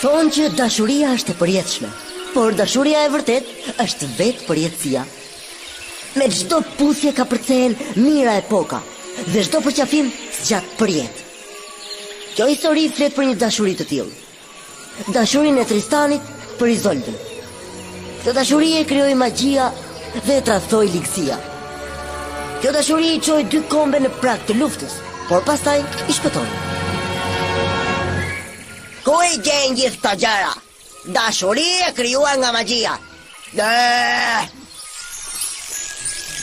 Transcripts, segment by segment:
Thonë që dashuria është e përjetshme, por dashuria e vërtetë është vetë përjetësia. Me çdo puthje kapërcehen mijëra epoka dhe çdo përqafim zgjat përjetë. Kjo histori flet për një dashuri të tillë. Dashurinë e Tristanit për Izoldën. Këtë dashuri e krijoi magjia dhe e tradhtoi ligësia. Kjo dashuri i çoi dy kombe në prag të luftës, por pastaj i shpëtoi. Ku i gjen gjithë këto gjëra? Dashuri e krijuar nga magjia. Dhe...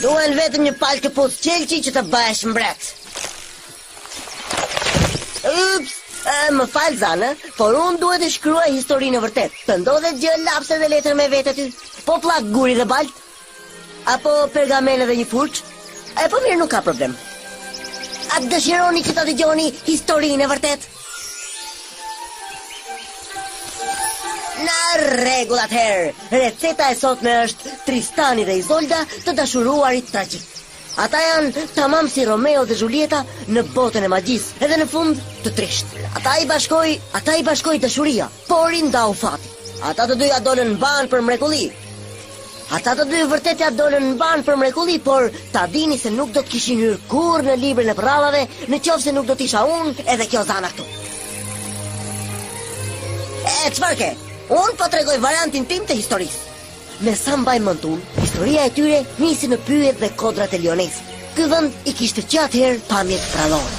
Duhen vetëm një palë këpucë qelqi që të bëhesh mbret. Ups, e, më fal Zanë, por unë duhet të shkruaj historinë e vërtetë. Të ndodhet gjë lapse dhe letër me vete ty? Po pllakë guri dhe baltë? Apo pergamenë dhe një furçë? E po mirë nuk ka problem. A dëshironi që ta dëgjoni historinë e vërtetë? Në rregull atëherë, receta e sotme është Tristani dhe Izolda të dashuruarit tragjikë. Ata janë tamam si Romeo dhe Zhulieta në botën e magjisë, edhe në fund të trishtë. Ata i bashkoi, ata i bashkoi dashuria, por i ndau fati. Ata të dy ia dolën mbanë për mrekulli. Ata të dy vërtet ia dolën mbanë për mrekulli, por ta dini se nuk do të kishin hyrë kurrë në librin e përrallave, në qoftë se nuk do të isha unë edhe kjo Zana këtu. E, çfarë ke? Unë po tregoj variantin tim të historisë. Me sa mbaj mend unë, historia e tyre nisi në pyjet dhe kodrat e Lionesit. Ky vend i kishte që atëherë pamjet përrallore.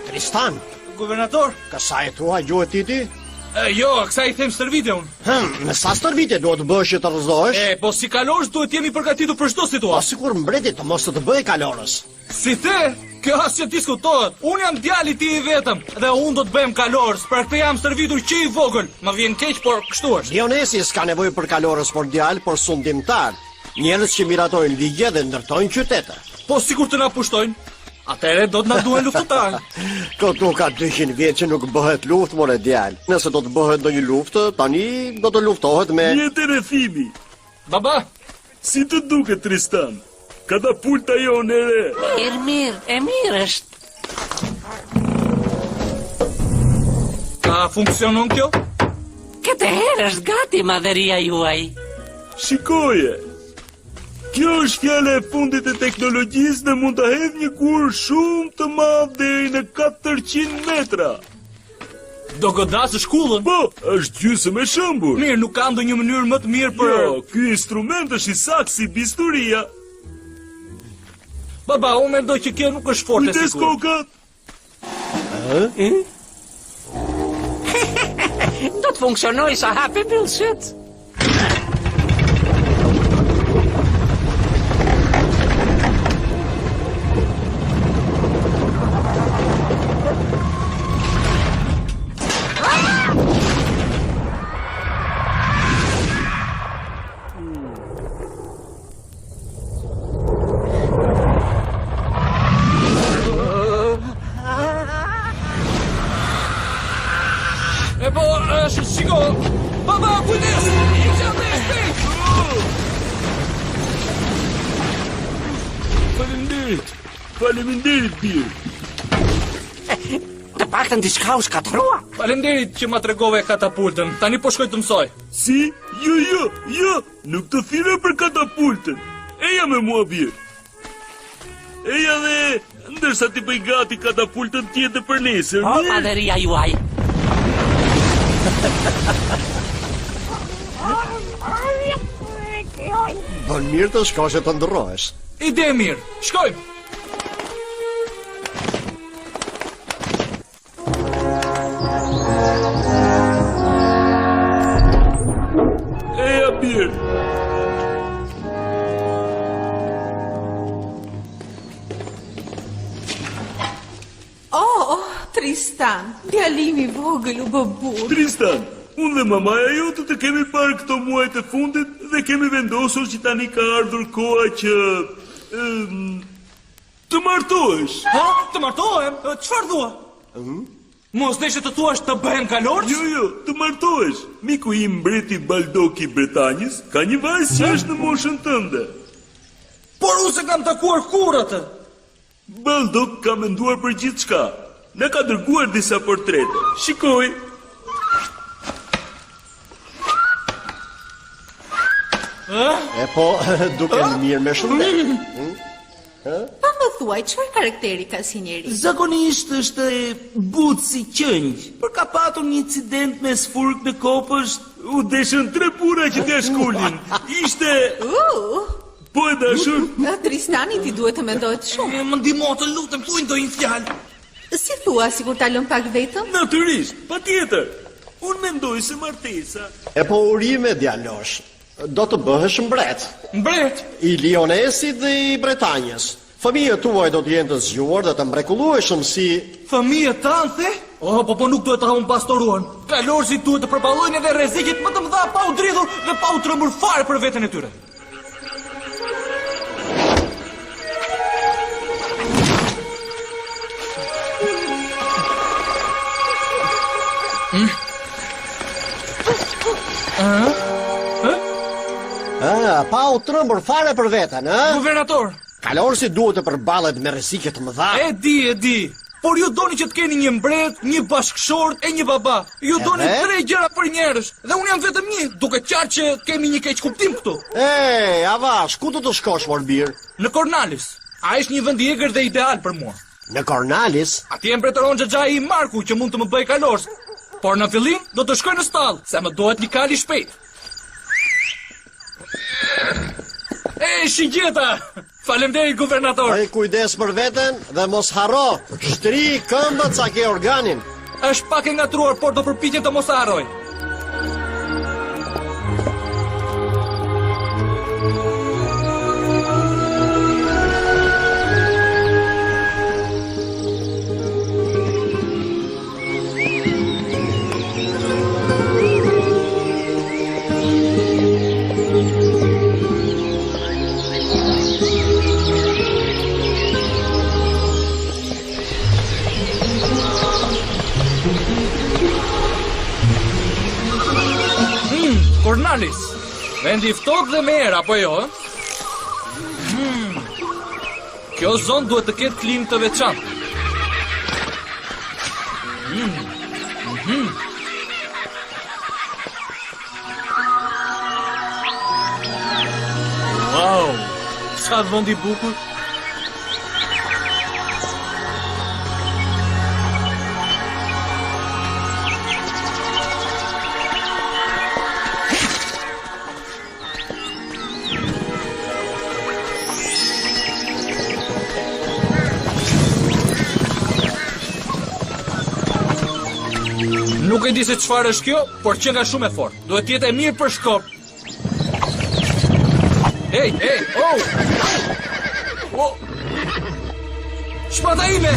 Tristan, Guvernator, kësaj i thua gjueti ti? E, jo, kësaj i them stërvitje unë. Hëm, me sa stërvitje duhet të bësh që të rrëzohesh? E, po si kalorës duhet të jemi përgatitur për çdo Po situatë. sikur mbreti të mos të të bëjë kalorës. Si the? Kjo as që diskutohet. Unë jam djali i tij i vetëm dhe unë do të bëhem kalorës. Për këtë jam stërvitur që i vogël. Më vjen keq, por kështu është. Lionesi s'ka nevojë për kalorës por djalë, por sundimtar. Njerëz që miratojnë ligje dhe ndërtojnë qytete. Po sikur të na pushtojnë, atëherë do të na duhen luftëtarë. Këtu ka 200 vjet që nuk bëhet luftë, more djalë. Nëse do të bëhet ndonjë luftë, tani do të luftohet me Mjete rrethimi. Baba, Si të duket Tristan? Katapulta jonë e re. Mirë, mirë, e mirë është. A funksionon kjo? Këtë herë është gati madhëria juaj. Shikoje. Kjo është fjala e fundit e teknologjisë dhe mund të hedhë një gur shumë të madh deri në 400 metra. Do godasësh kullën? Po, është gjysmë e shembur. Mirë, nuk ka ndonjë mënyrë më të mirë për Jo, ky instrument është i saktë si bisturia. Baba, unë mendoj që kjo nuk është fort e Kujdes sigurt. kokat. Do të funksionojë sa hap e mbyll sytë. E po, është, shiko. Baba, kujdes! Ik atë shpejt! Faleminderit. Faleminderit, bir. Të paktën diçka u shkatërrua. Faleminderit që ma tregove katapultën. Tani po shkoj të mësoj. Si? Jo, jo, jo, nuk të thirra për katapultën. Eja me mua bir. Eja dhe ndërsa ti bëj gati katapultën tjetër për nesër. O, madhëria juaj. Bën mirë të shkosh e të ndërrohesh. Ide e mirë. Shkojmë. Eja bir. Oh, oh, Tristan, djali im i vogël u bë burrë. Tristan, unë dhe mamaja jote të kemi parë këto muajt e fundit dhe kemi vendosur që tani ka ardhur koha që ëm, të martohesh. Ha? Të martohem? Çfarë thua? Mos deshe të thuash të bëhem kalorës? Jo, jo, të martohesh. Miku im mbreti Baldok i Bretanjës ka një vajzë që është në moshën tënde. Por unë s'e kam takuar kurrë atë. Baldok ka menduar për gjithçka. Na ka dërguar disa portrete. Shikoji. E po, duken mirë me shëndet. Pa më thuaj, çfarë karakteri ka si njeri? Zakonisht është e butë si qengj, por ka patur një incident me sfurk në kopësht. U deshën tre burra që t'ia shkulnin. Ishte Uh, po e dashur. Tristani ti duhet të mendohet shumë. E, më ndihmo të lutem, thuaj ndonjë fjalë. Si thua, sikur ta lëm pak vetëm? Natyrisht, patjetër. Unë mendoj se martesa E po urime djalosh. Do të bëhesh mbret. Mbret. I Lionesit dhe i Bretanjës. Fëmijët tuaj do të jenë të zgjuar dhe të mrekullueshëm si Fëmijët tanë, the? Oh, po po nuk duhet ta humbas toruan. Kalorësit duhet të përballojnë edhe rreziqet më të mëdha pa u dridhur dhe pa u trembur fare për veten e tyre. Ah, pa u trembur fare për veten, ë? Guvernator, Kalorësi duhet të përballet me rreziqe të mëdha. e di, e di. Por ju doni që të keni një mbret, një bashkëshort e një baba. Ju doni Edhe? tre gjëra për njerëz dhe unë jam vetëm një, duket qartë që kemi një keqkuptim këtu. Ej, avash, ku do të shkosh, mor bir? Në Cornalis. Ai është një vend i egër dhe ideal për mua. Në Cornalis? Atje mbretëron xhaxhai im Marku që mund të më bëjë kalorës. Por në fillim do të shkoj në stall, se më duhet një kalë i shpejt. E, shigjeta! Faleminderit guvernator. Bëj kujdes për veten dhe mos harro, shtri këmbët sa ke organin. Është pak e ngatërruar, por do përpiqem të mos e harroj. Cornalis. Vendi i ftohtë dhe me erë, apo jo, ë? Hmm. Kjo zonë duhet të ketë klimë të veçantë. Hmm. Mhm. Wow! Sa vend i bukur! Nuk e di se çfarë është kjo, por qenka shumë e fortë. Duhet të jetë e mirë për shkop. Ej, ej, oh! Oh! Shpata ime!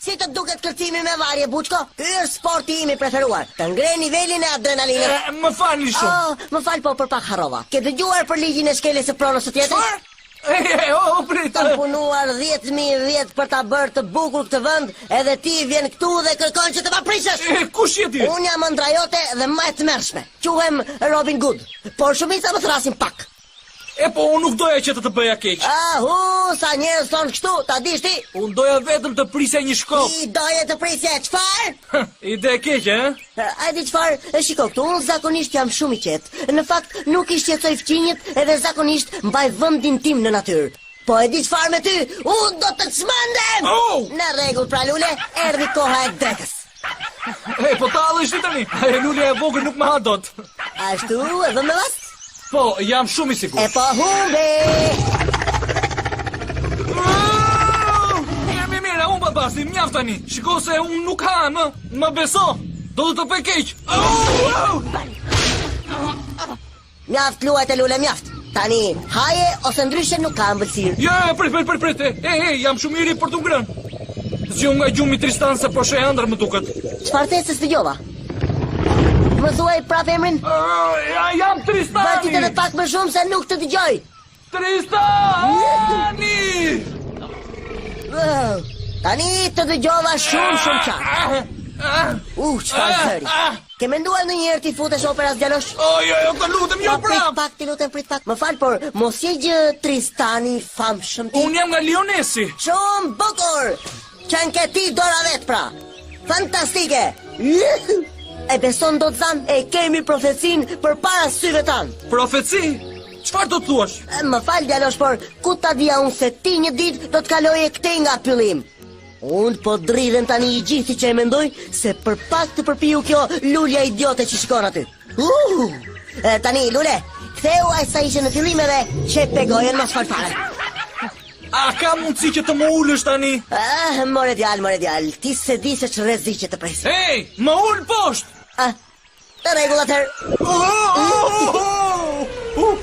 Si të të duket kërcimi me varje, Buçko? Ky është sporti im i preferuar. Të ngre nivelin e adrenalinës. E, më falni shumë. Oh, më fal po për pak harrova. Ke dëgjuar për ligjin e shkeljes së pronës së tjetrit? Çfarë? E, e, o, o, prit. Kam punuar 10.000 vjet për ta bërë të bukur këtë vend, edhe ti vjen këtu dhe kërkon që të ma prishësh. E, kush je ti? Unë jam ëndrra jote dhe më e tmerrshme. Quhem Robin Hood, por shumica më thërrasin Pak. E po, unë nuk doja që të të bëja keq. Ahu, sa njerëz thonë kështu, ta dish ti? Unë doja vetëm të prisja një shkop. Ti doje të prisje çfarë? Ide e keqe, ë? A e di çfarë? E shiko këtu, unë zakonisht jam shumë i qetë. Në fakt, nuk i shqetësoj fqinjët edhe zakonisht mbaj vendin tim në natyrë. Po e di çfarë me ty? Unë do të çmendem! Oh! Në rregull, pra Lule, erdhi koha e drekës. E, po tallesh ti tani. Ajo lulja e vogël nuk më ha dot. Ashtu, e vëmë bast? Po, jam shumë i sigurt. E po humbe! Mirë, mirë, mirë, e humba bastin, mjaft tani. Shiko se unë nuk ha, më, më beso. Do të të bëj keq. Au, au! Mjaft luajte lule, mjaft. Tani, haje ose ndryshe nuk ka ëmbëlsirë. Jo, jo, prit, prit, prit, prit. E, e, jam shumë i ri për të ngrënë. Zgjohu nga gjumi Tristan se po shoh ëndërr më duket. Çfarë the se s'dëgjova? Më thuaj prapë emrin? Uh, ja, jam Tristani. Bërtit edhe pak më shumë se nuk të dëgjoj. Tristani! Tani të dëgjova shumë shumë qartë. Uh, çfarë zëri. Ke menduar ndonjëherë t'i futesh operas djalosh? O, jo, jo, të lutem, jo Pa, prit prap. pak, të lutem, prit pak. Më fal, por mos je gjë Tristani i famshëm ti. Unë jam nga Lionesi. Shumë bukur! Qenke ti dora vetë pra. Fantastike! E beson dot Zan, e kemi profecinë përpara syve tanë. Profeci? Çfarë do të thuash? E, Më fal djalosh, por ku ta dija unë se ti një ditë do të kaloje këtej nga pylli im? Unë po dridhem tani i gjithi që e mendoj se për pak të përpiu kjo lulja idiote që shikon aty. Uh! E, tani, Lule, ktheu aq sa ishe në fillim edhe qepe gojën mos fol fare. A ka mundësi që të më ulësh tani? Ah, more djalë, more djalë, ti s'e di se ç'rreziqe të presin. Ej, më ul poshtë! Ah, në rregull atëherë. Oh, oh, oh, oh.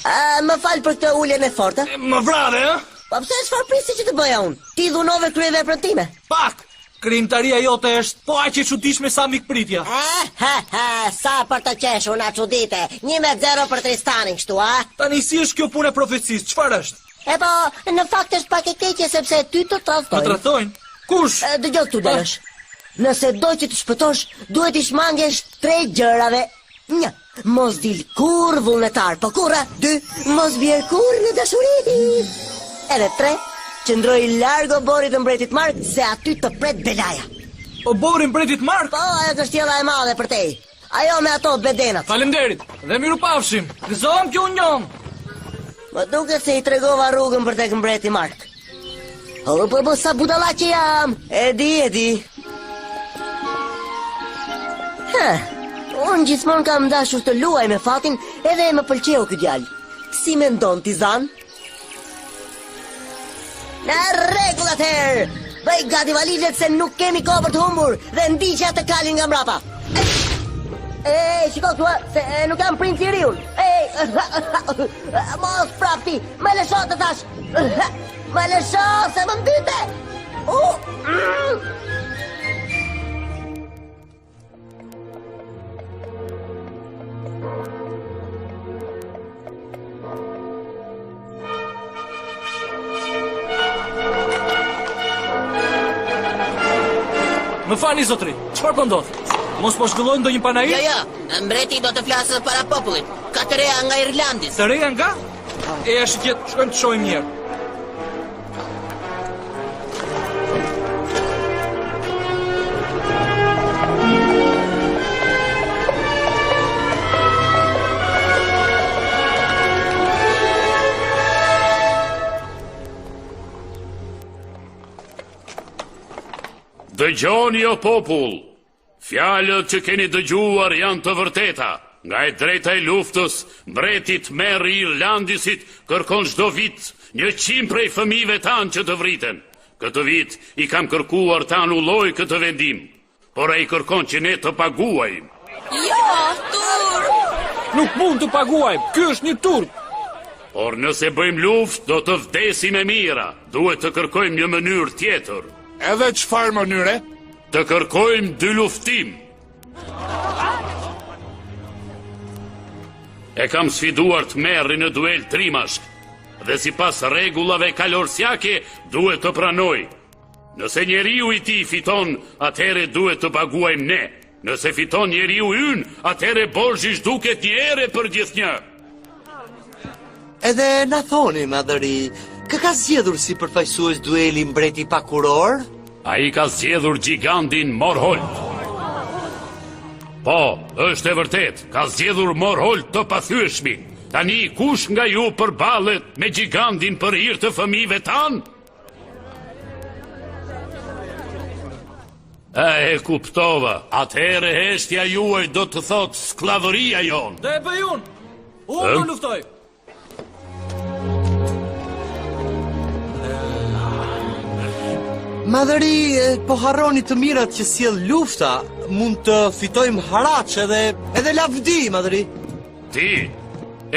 Ah, më fal për këtë uljen e fortë. Më vrave, ë? Po pse çfarë prisje që të bëja unë? Ti dhunove kryeveprën time. Pak! Krijimtaria jote është po aq e çuditshme sa mikpritja. Ah, ha, ha, sa për të qeshur na çudite. 1-0 për Tristanin kështu, a? Tani si është kjo punë e profecisë? Çfarë është? E po, në fakt është pak e keqe sepse ty të Më tradhtojnë. tradhtojnë? Kush? E, Dëgjo këtu, djalosh. Nëse do që të shpëtosh, duhet t'i shmangesh tre gjërave. Një, mos dil kurrë vullnetar, po kurrë. Dy, mos bjer kurrë në dashuri. Edhe tre, qëndroj larg oborrit të mbretit Mark, se aty të pret belaja. Oborri i mbretit Mark? Po, ajo kështjella e madhe përtej. Ajo me ato bedenat. Faleminderit dhe mirupafshim. Gëzohem që u njohëm. Më duket se i tregova rrugën për tek mbreti Mark. O, po, po, sa budalla që jam. E di, e di. Hë, unë gjithmonë kam dashur të luaj me fatin edhe më pëlqeu ky djalë. Si mendon ti Zan? Në rregull atëherë. Bëj gati valixhet se nuk kemi kohë për të humbur dhe ndiqe atë kalin nga mbrapa. E, shiko këtu, se e, nuk jam princ i ri unë. E, mos prap ti, më lësho të thash. Më lësho se më mbyte. U, mm. Më falni zotri, çfarë po ndodh? Mos po zhvillojnë ndonjë panair? Jo, jo, mbreti do të flasë para popullit. Ka të reja nga Irlandis. Të reja nga? E është gjithë, shkojmë të shohim një herë. Dëgjoni o popull, Fjalët që keni dëgjuar janë të vërteta. Nga e drejta e luftës, mbreti tmerr i Irlandisit kërkon çdo vit 100 prej fëmijëve tanë që të vriten. Këtë vit i kam kërkuar të anullojë këtë vendim, por ai kërkon që ne të paguajmë. Jo, turp! Nuk mund të paguajmë, ky është një turp. Por nëse bëjmë luftë, do të vdesim me mijëra. Duhet të kërkojmë një mënyrë tjetër. Edhe çfarë mënyre? Të kërkojmë dyluftim. E kam sfiduar tmerrin në duel trimash dhe sipas rregullave kalorsiake duhet të pranojë. Nëse njeriu i tij fiton, atëherë duhet të paguajmë ne. Nëse fiton njeriu ynë, atëherë borxhi zhduket një herë e përgjithnjë. Edhe na thoni, madhëri, kë ka zgjedhur si përfaqësues dueli mbreti pa kurorë? Ai ka zgjedhur gjigandin Morholt. Po, është e vërtetë, ka zgjedhur Morholt të pathyeshmin. Tani, kush nga ju përballet me gjigandin për hir të fëmijëve tanë? E, e kuptova. Atëherë heshtja juaj do të thotë skllavëria jonë. Do e bëj unë. Unë do luftoj. Madhëri, po harroni të mirat që sjell lufta, mund të fitojmë haraç edhe edhe lavdi, madhëri. Ti,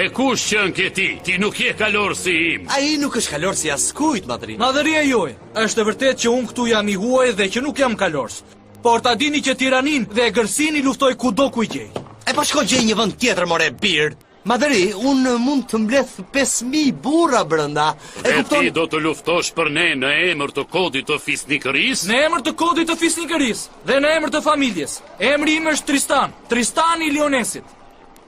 e kush qenke ti? Ti nuk je kalorësi im. Ai nuk është kalorësi i askujt, madhëri. Madhëria juaj, është e vërtetë që unë këtu jam i huaj dhe që nuk jam kalorës. Por ta dini që tiraninë dhe egërsinë i luftoj kudo ku i gjej. E po shko gjej një vend tjetër, more bir. Madhëri, unë mund të mbledh 5000 burra brenda. E Dhe kupton? ti do të luftosh për ne në emër të kodit të fisnikërisë? Në emër të kodit të fisnikërisë dhe në emër të familjes. Emri im është Tristan, Tristani i Lionesit.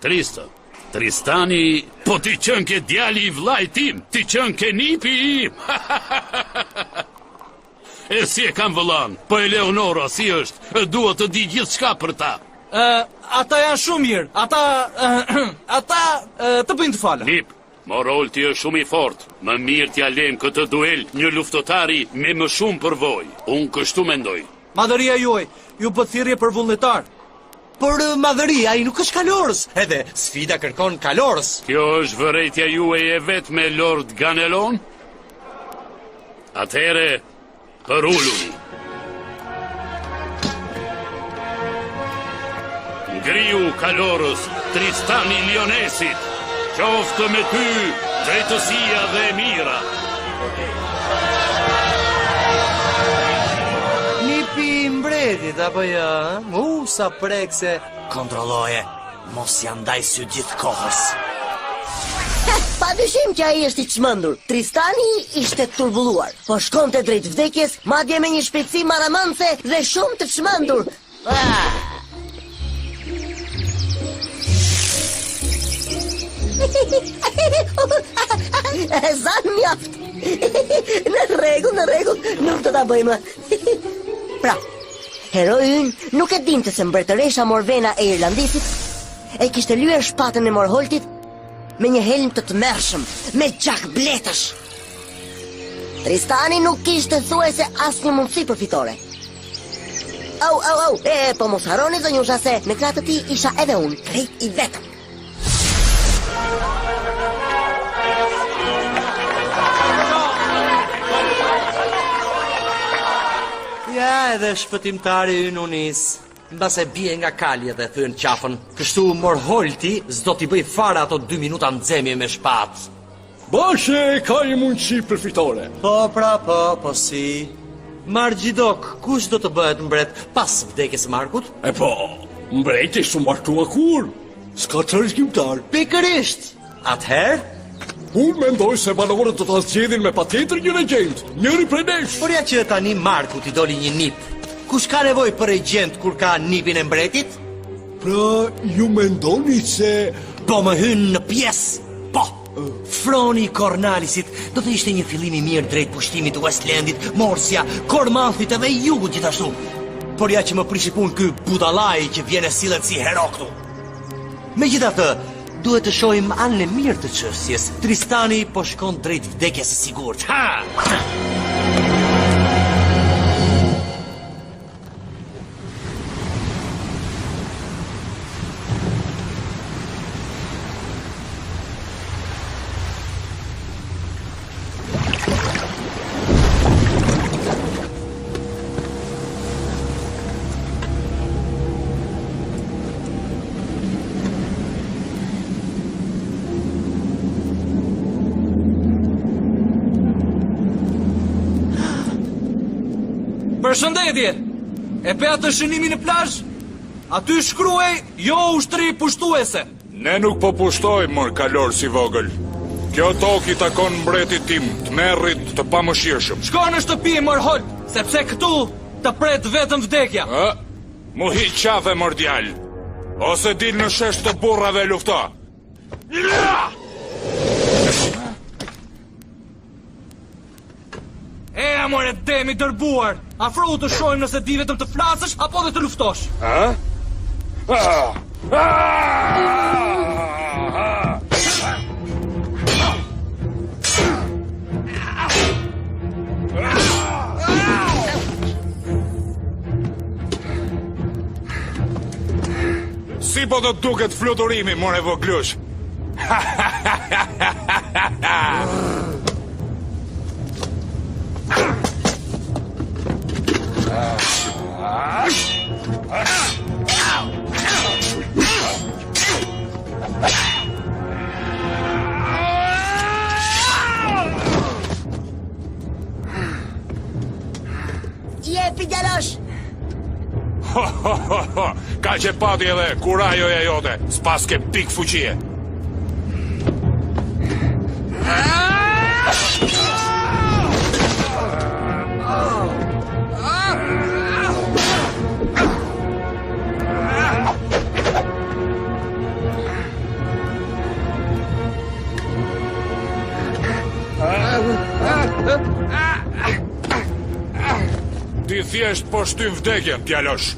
Tristan, Tristani, po ti qenke djali i vëllait tim, ti qenke nipi im. e si e kam vëllanë, po Eleonora si është, e dua të di gjithçka për ta. Ë, ata janë shumë mirë. Ata ata të bëjnë të fala. Nip, Morolti është shumë i fortë, më mirë t'ia lëmë këtë duel një luftëtari me më shumë përvojë. Unë kështu mendoj. Madhëria juaj, ju bëtë thirrje për vullnetarë. Por madhëri, ai nuk është kalorës, edhe sfida kërkon kalorës. Kjo është vërejtja juaj e vetme, Lord Ganelon? Atëherë, përuluni. Ngrihu kalorës, Tristan i Lionesit, qoftë me ty drejtësia dhe e mira. Nipi i mbretit, apo jo, ë? U, sa prekëse. Kontrolloje, mos ia ndaj sytë gjithë kohës. Pa dyshim që ai është i çmendur. Tristani ishte turbulluar. Po shkonte drejt vdekjes, madje me një shpejtësi marramendëse dhe shumë të çmendur. Ah! Zan mjaft. Në rregull, në rregull, nuk do ta bëj më. Pra, heroi ynë nuk e dinte se mbretëresha Morvena e Irlandisit e kishte lyer shpatën e Morholtit me një helm të tmerrshëm, me gjak bletësh. Tristani nuk kishte thuajse asnjë mundësi për fitore. Au, au, au, e, po mos harroni zonjusha se në krah të tij isha edhe unë, krejt i vetëm. Ja, edhe shpëtimtari ynë u nis. Mbase bie nga kali dhe thyen qafën. Kështu Morholti s'do t'i bëjë fare ato dy minuta nxemje me shpatë. Mbase ka një mundësi për fitore. Po, pra, po, po si. Margjidok, kush do të bëhet mbret pas vdekjes së Markut? E po, mbreti s'u martua kurrë. S'ka trashëgimtar. Pikërisht! Atëherë? Unë mendoj se banorët do ta zgjedhin me patjetër një regjent, njëri prej nesh. Por ja që tani Markut i doli një nip. Kush ka nevojë për regjent kur ka nipin e mbretit? Pra, ju mendoni se... Po më hyn në pjesë! Po! Froni i Kornalisit do të ishte një fillim i mirë drejt pushtimit të Westlandit, Morsia, Kormanthit edhe jugut gjithashtu. Por ja që më prishi punë ky budallai që vjen e sillet si hero këtu. Megjithatë, duhet të shohim anën e mirë të çështjes. Tristani po shkon drejt vdekjes së sigurt. Ha! Përshëndetje! E pe atë shënimin në plazh? Aty shkruhej jo ushtri pushtuese. Ne nuk po pushtojmë, mor kalorës i vogël. Kjo tokë i takon mbretit tim, tmerrit të pamëshirshëm. Shko në shtëpi, mor Holt, sepse këtu të pret vetëm vdekja. Ë? Mu hiq qafe, mor djalë. Ose dil në shesh të burrave e lufto. Eja more dem i dërbuar, afrohu të shohim nëse di vetëm të flasësh apo dhe të luftosh. A? Ah! Ah! Si po të duket fluturimi, more voglush? Jepi djalosh! Ho, ho, ho, ho. Kaq e pati edhe kurajoja jote, s'paske pikë fuqie. Ti thjesht po shtyn vdekjen, djalosh.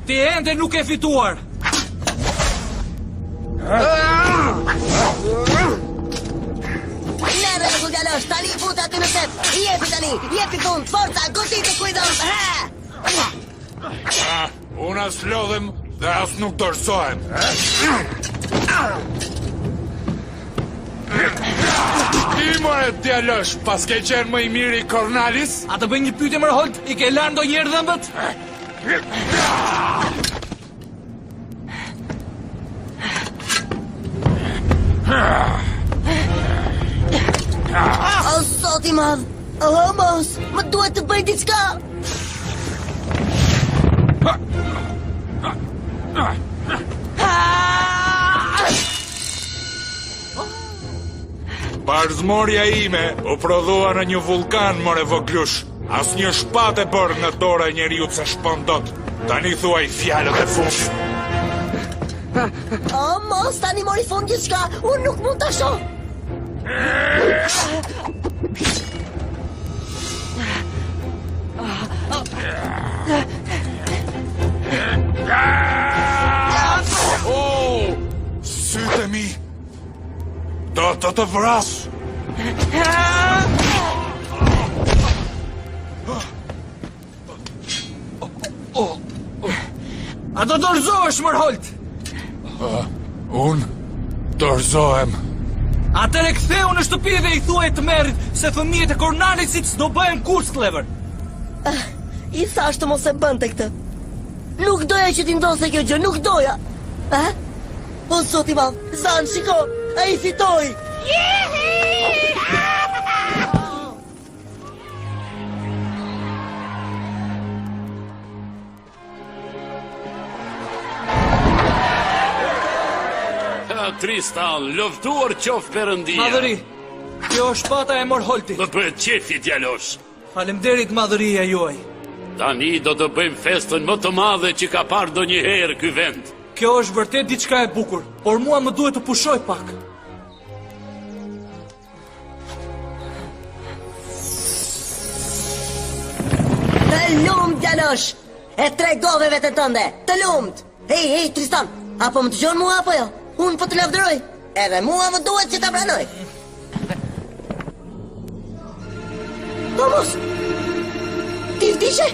Ti ende nuk ke fituar. Në rregull djalosh, tani fute aty në cep. Jepi tani, jepi fund, forca, godite kujdo. Ha! Ah, unë as lodhem dhe as nuk dorëzohem. Ti more djalosh, paske qenë më i miri i Kornalis? A të bëj një pyetje mor Holt, i ke larë ndonjëherë dhëmbët? O, zot i madh! O, mos! Më duhet të bëj diçka! Parzmorja ime u prodhua në një vullkan, more voglush. Asnjë shpatë e bërë nga dora e njeriut s'e shpon dot. Tani thuaj fjalët e fundit. O, mos, tani mori fund gjithçka, unë nuk mund ta shoh. Oh, sytë e mi. Do të të vras. A do dorëzohesh, mor Holt? Unë dorëzohem. Atëherë ktheu në shtëpi dhe i thuaj tmerrit se fëmijët e Kornalisit s'do bëhen kurrë skllevër. Ah, I thashë të mos e bënte këtë. Nuk doja që t'i ndodhte kjo gjë, nuk doja. A? O zot i madh, Zan, shiko, ai fitoi. Tristan, lëvduar qoftë perëndia. Madhëri, kjo është shpata e mor Holtit. Më bëhet qefi, djalosh. Faleminderit madhëria juaj. Tani do të bëjmë festën më të madhe që ka parë ndonjëherë ky vend. Kjo është vërtet diçka e bukur, por mua më duhet të pushoj pak. Të lumtë, djalosh! E tregove veten tënde! Të lumtë! Hej, hej, Tristan, a po më dëgjon mua apo jo? Unë po të lavdëroj. Edhe mua më duhet që ta pranoj. Po mos! Ti vdiqe?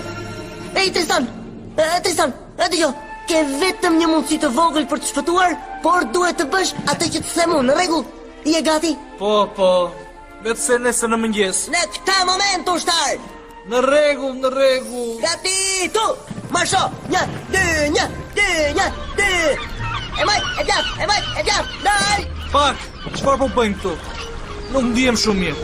Ej, Tristan! E, Tristan, e dëgjo, ke vetëm një mundësi të vogël për të shpëtuar, por duhet të bësh atë që të them unë, në rregull? Je gati? Po, po, veçse nesër në mëngjes. Në këtë moment, ushtar! Në rregull, në rregull. Gati, tu! Marsho! Një, dy, një, dy, një, dy! E majtë, e djathtë, e majtë, e djathtë, dal! Pak, çfarë po bëjmë këtu? Nuk ndihem shumë mirë.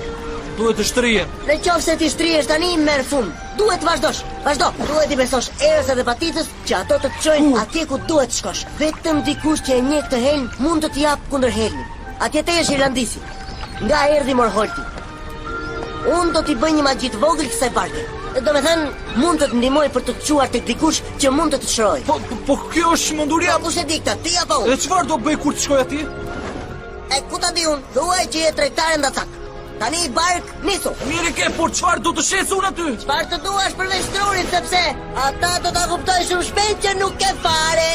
Duhet të shtrihem. Në qoftë se ti shtrihesh tani, merr fund. Duhet të vazhdosh. Vazhdo. Duhet t'i besosh erës edhe paticës që ato të të çojnë atje ku duhet të shkosh. Vetëm dikush që e njeh këtë helm mund të të japë kundërhelmin. Atje tej është Irlandisi. Nga erdhi Morholti. Unë do t'i bëj një magji të vogël kësaj barke. Domethënë, mund të të ndihmoj për të të çuar tek dikush që mund të të shërojë. Po, po, po kjo është çmenduria. Po kush e di këtë, ti apo unë? Dhe çfarë do bëj kur të shkoj atje? E ku ta di unë? Thuaj që je tregtar endacak. Tani barkë, nisu. Mirë e ke, por çfarë do të shes unë aty? Çfarë të duash përveç trurit, sepse ata do ta kuptojnë shumë shpejt që nuk ke fare.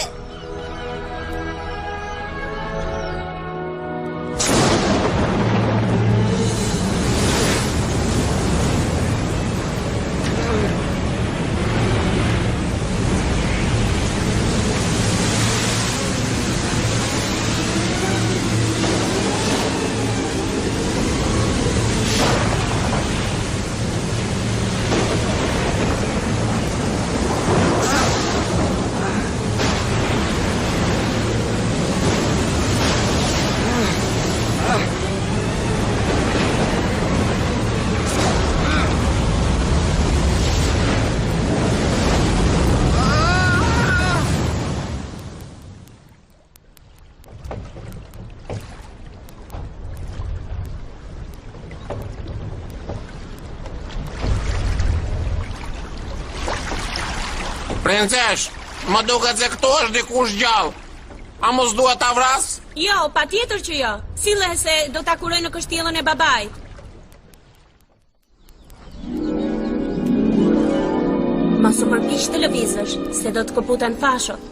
Princesh, më duket se këtu është dikush gjallë. A mos duhet ta vras? Jo, patjetër që jo. Sille se do ta kuroj në kështjellën e babait. Mos u përpiq të lëvizësh, se do të këputen fashot.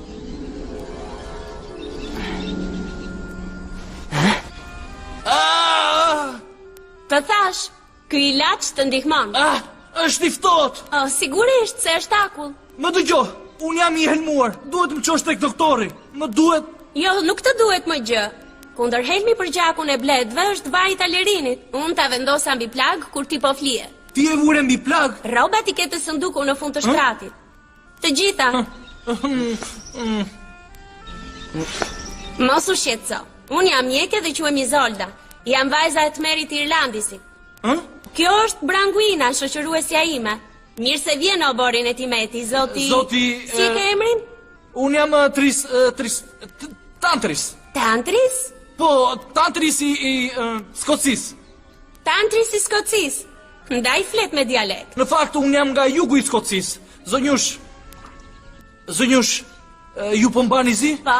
Të thashë, ky ilaç të ndihmon. Ah, është i ftohtë. Oh, sigurisht se është akull. Më dëgjo, unë jam i helmuar. Duhet të më çosh tek doktori. Më duhet Jo, nuk të duhet më gjë. Kundërhelmi për gjakun e bletëve është vaji i talerinit. Unë ta vendosa mbi plagë kur ti po flije. Ti e vure mbi plagë? Rrobat i ke te sënduku në fund të shtratit. Të gjitha. Mos u shqetëso. Unë jam mjeke dhe quhem Izolda. Jam vajza e tmerrit të Irlandisit. Kjo është Branguina, shoqëruesja ime. Mirë se vjen në oborrin e tim eti, zoti... Zoti... Si e ke emrin? Unë jam Tris... Tris... Tantris. Tantris? Po, Tantris i, i Skocisë. Tantris i Skocisë. Ndaj flet me dialekt. Në fakt, unë jam nga jugu i Skocisë. Zonjushë... Zonjushë, ju po mbani zi? Po.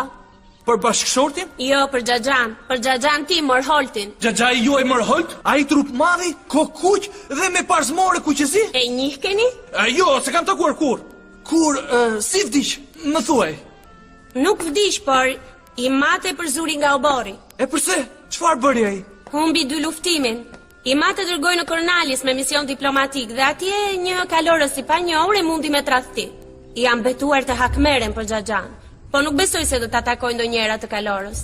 Për bashkëshortin? Jo, për xhaxhan, për xhaxhan tim, Morholtin. Xhaxhai juaj Morholt? Ai trupmadhi, kokëkuq dhe me parzmore kuqezi? E njihkeni? E, jo, s'e kam takuar kurrë. Kur, e, si vdiq, më thuaj? Nuk vdiq, por im atë e përzuri nga oborri. E përse? Çfarë bëri ai? Humbi dyluftimin. Im atë e dërgoi në Kornalis me mision diplomatik dhe atje një kalorës i panjohur e mundi me tradhti. Jam betuar të hakmerrem për xhaxhan, po nuk besoj se do ta takoj ndonjëherë atë kalorës.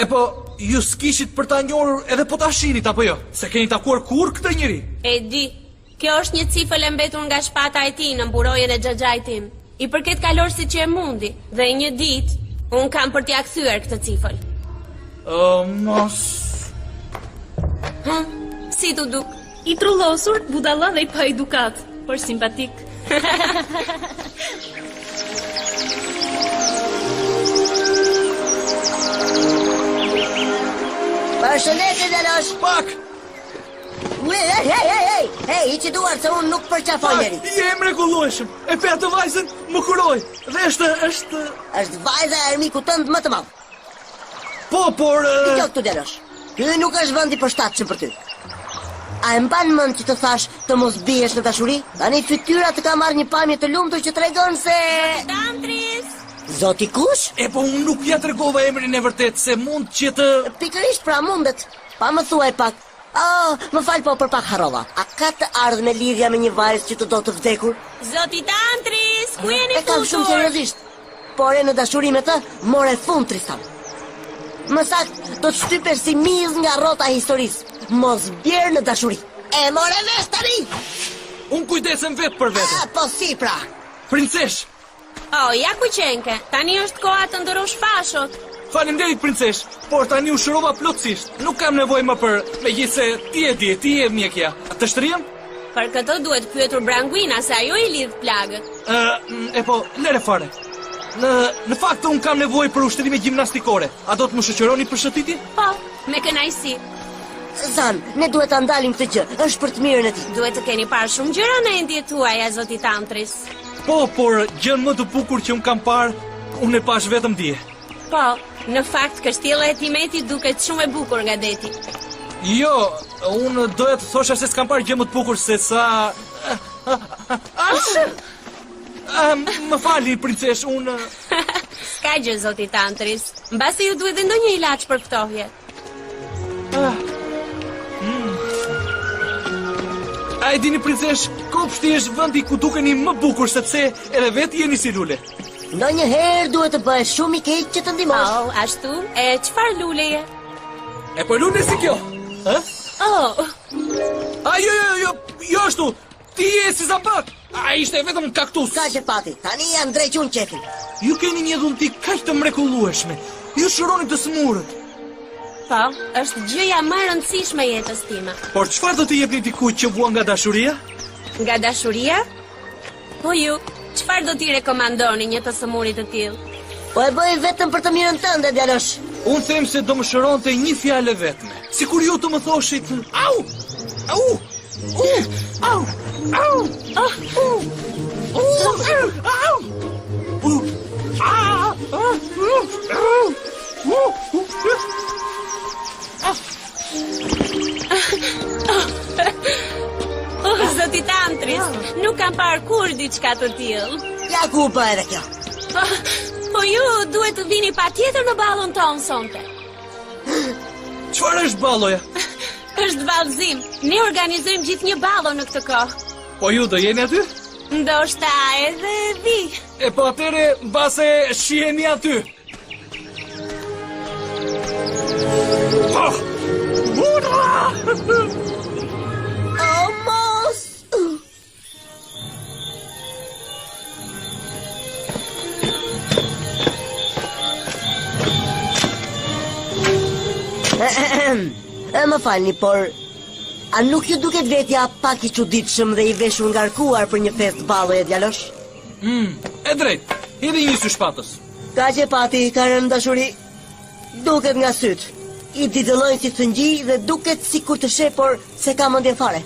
E po, ju s'kishit për ta njohur edhe po ta shihnit, apo jo? S'e keni takuar kurrë këtë njeri? E di, Kjo është një cifël e mbetur nga shpata e tij në mburojën e xhaxhait tim. I përket kalorësit që e mundi dhe një ditë unë kam për t'ia kthyer këtë cifël. O, mos. Hë? Si t'u duk? I trullosur, budalla dhe i paedukatë, por simpatik. Përshëndetje, djalosh! Pak! Hej, hej, hej, hej, hej, hiqi duart se unë nuk përqafoj njeri. Je e mrekullueshme. E pe atë vajzën, më kuroi. Dhe është, është... Është vajza e armikut tënd më të madh. Po, por... Dëgjo këtu djalosh. Ky nuk është vend i përshtatshëm për ty. A e mban mend që të thashë të mos biesh në dashuri? Tani fytyra të ka marrë një pamje të lumtur që tregon se... Tantris! Zoti kush? E po unë nuk ia tregova emrin e vërtetë se mund që të... Pikërisht pra mundet. Pa më thuaj pak, Oh, më fal po për pak harrova. A ka të ardhme lidhja me një vajzë që të do të vdekur? Zoti Tantris, ku jeni futur? E kam shumë seriozisht. Po re në dashuri me të, more fund Tristan. Më saktë, do të shtypesh si mizë nga rrota e historisë. Mos bjer në dashuri. E more vesh tani! Unë kujdesem vetë për vete. A, po si pra? Princeshë, Oh, ja ku qenke. Tani është koha të ndërrosh fashot. Faleminderit princeshë, por tani u shërova plotësisht. Nuk kam nevojë më për, megjithëse ti e di, ti je mjekja. Të shtrihem? Për këtë duhet pyetur Branguina se ajo i lidh plagët. Ë, e po, lëre fare. Në në fakt unë kam nevojë për ushtrime gjimnastikore. A do të më shoqëroni për shëtitje? Po, me kënaqësi. Zan, ne duhet ta ndalim këtë gjë. Është për të mirën e tij. Duhet të keni parë shumë gjëra në endjet tuaja, zoti Tantris. Po, por gjënë më të bukur që unë kam parë, unë e pashë vetëm dje. Po, në fakt kështjella e tim etit duket shumë e bukur nga deti. Jo, unë doja të thosha se s'kam parë gjë më të bukur se sa... Më falni, princeshë, unë... S'ka gjë, zoti Tantris. Mbase ju duhet dhe ndonjë ilaç për ftohje. Ah. Mm. A e dini princeshë, kopshti është vendi ku dukeni më bukur sepse edhe vetë jeni si lule. Ndonjëherë duhet të bëhesh shumë i keq që të ndihmosh. Oh, ashtu? E çfarë luleje? E po lule si kjo? Ë? Oh. A jo jo jo, jo ashtu. Ti je si zambak. Ai ishte vetëm kaktus. Kaq e pati. Tani ia ndreq unë qejfin. Ju keni një dhunti kaq të mrekullueshme. Ju shëroni të sëmurët. Po, është gjëja më e rëndësishme e jetës time. Por çfarë do t'i jepni dikujt që vuan nga dashuria? Nga dashuria? Po ju, çfarë do t'i rekomandoni një të sëmuri të tillë? Po e bëj vetëm për të mirën tënde, djalosh. Unë them se do më shëronte një fjalë e vetme. Sikur ju të më thoshit, au! Au! U! Au! Au! Oh. U! U! Au! U! A! U! U! U! Ah. Oh, zoti Tantris, nuk kam parë kurrë diçka të tillë. Ja ku u bë edhe kjo. Po, po ju duhet të vini patjetër në ballon tonë sonte. Çfarë është balloja? Është vallëzim. Ne organizojmë gjithnjë ballo në këtë kohë. Po ju do jeni aty? Ndoshta edhe vij. E po atëherë mbase shihemi aty. Oh! Burra! Oh, mos! E më falni, por a nuk ju duket vetja pak i çuditshëm dhe i veshur ngarkuar për një festë balloje, djalosh? Mm, e drejtë. Hidhi një sy shpatës. Kaq e pati, ka rënë në dashuri. Duket nga sytë. I dridëllojnë si thëngjij dhe duket sikur të sheh, por s'e ka mendjen fare.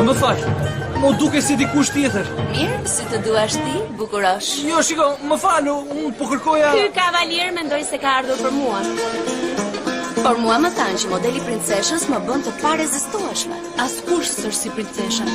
Më fal, m'u duke si dikush tjetër. Mirë, si të duash ti, bukurosh. Jo, shiko, më fal, unë po kërkoja... Ky kavalier mendoj se ka ardhur për mua. Por mua më thanë që modeli i princeshës më bën të parezistueshme. Askush s'është si princesha.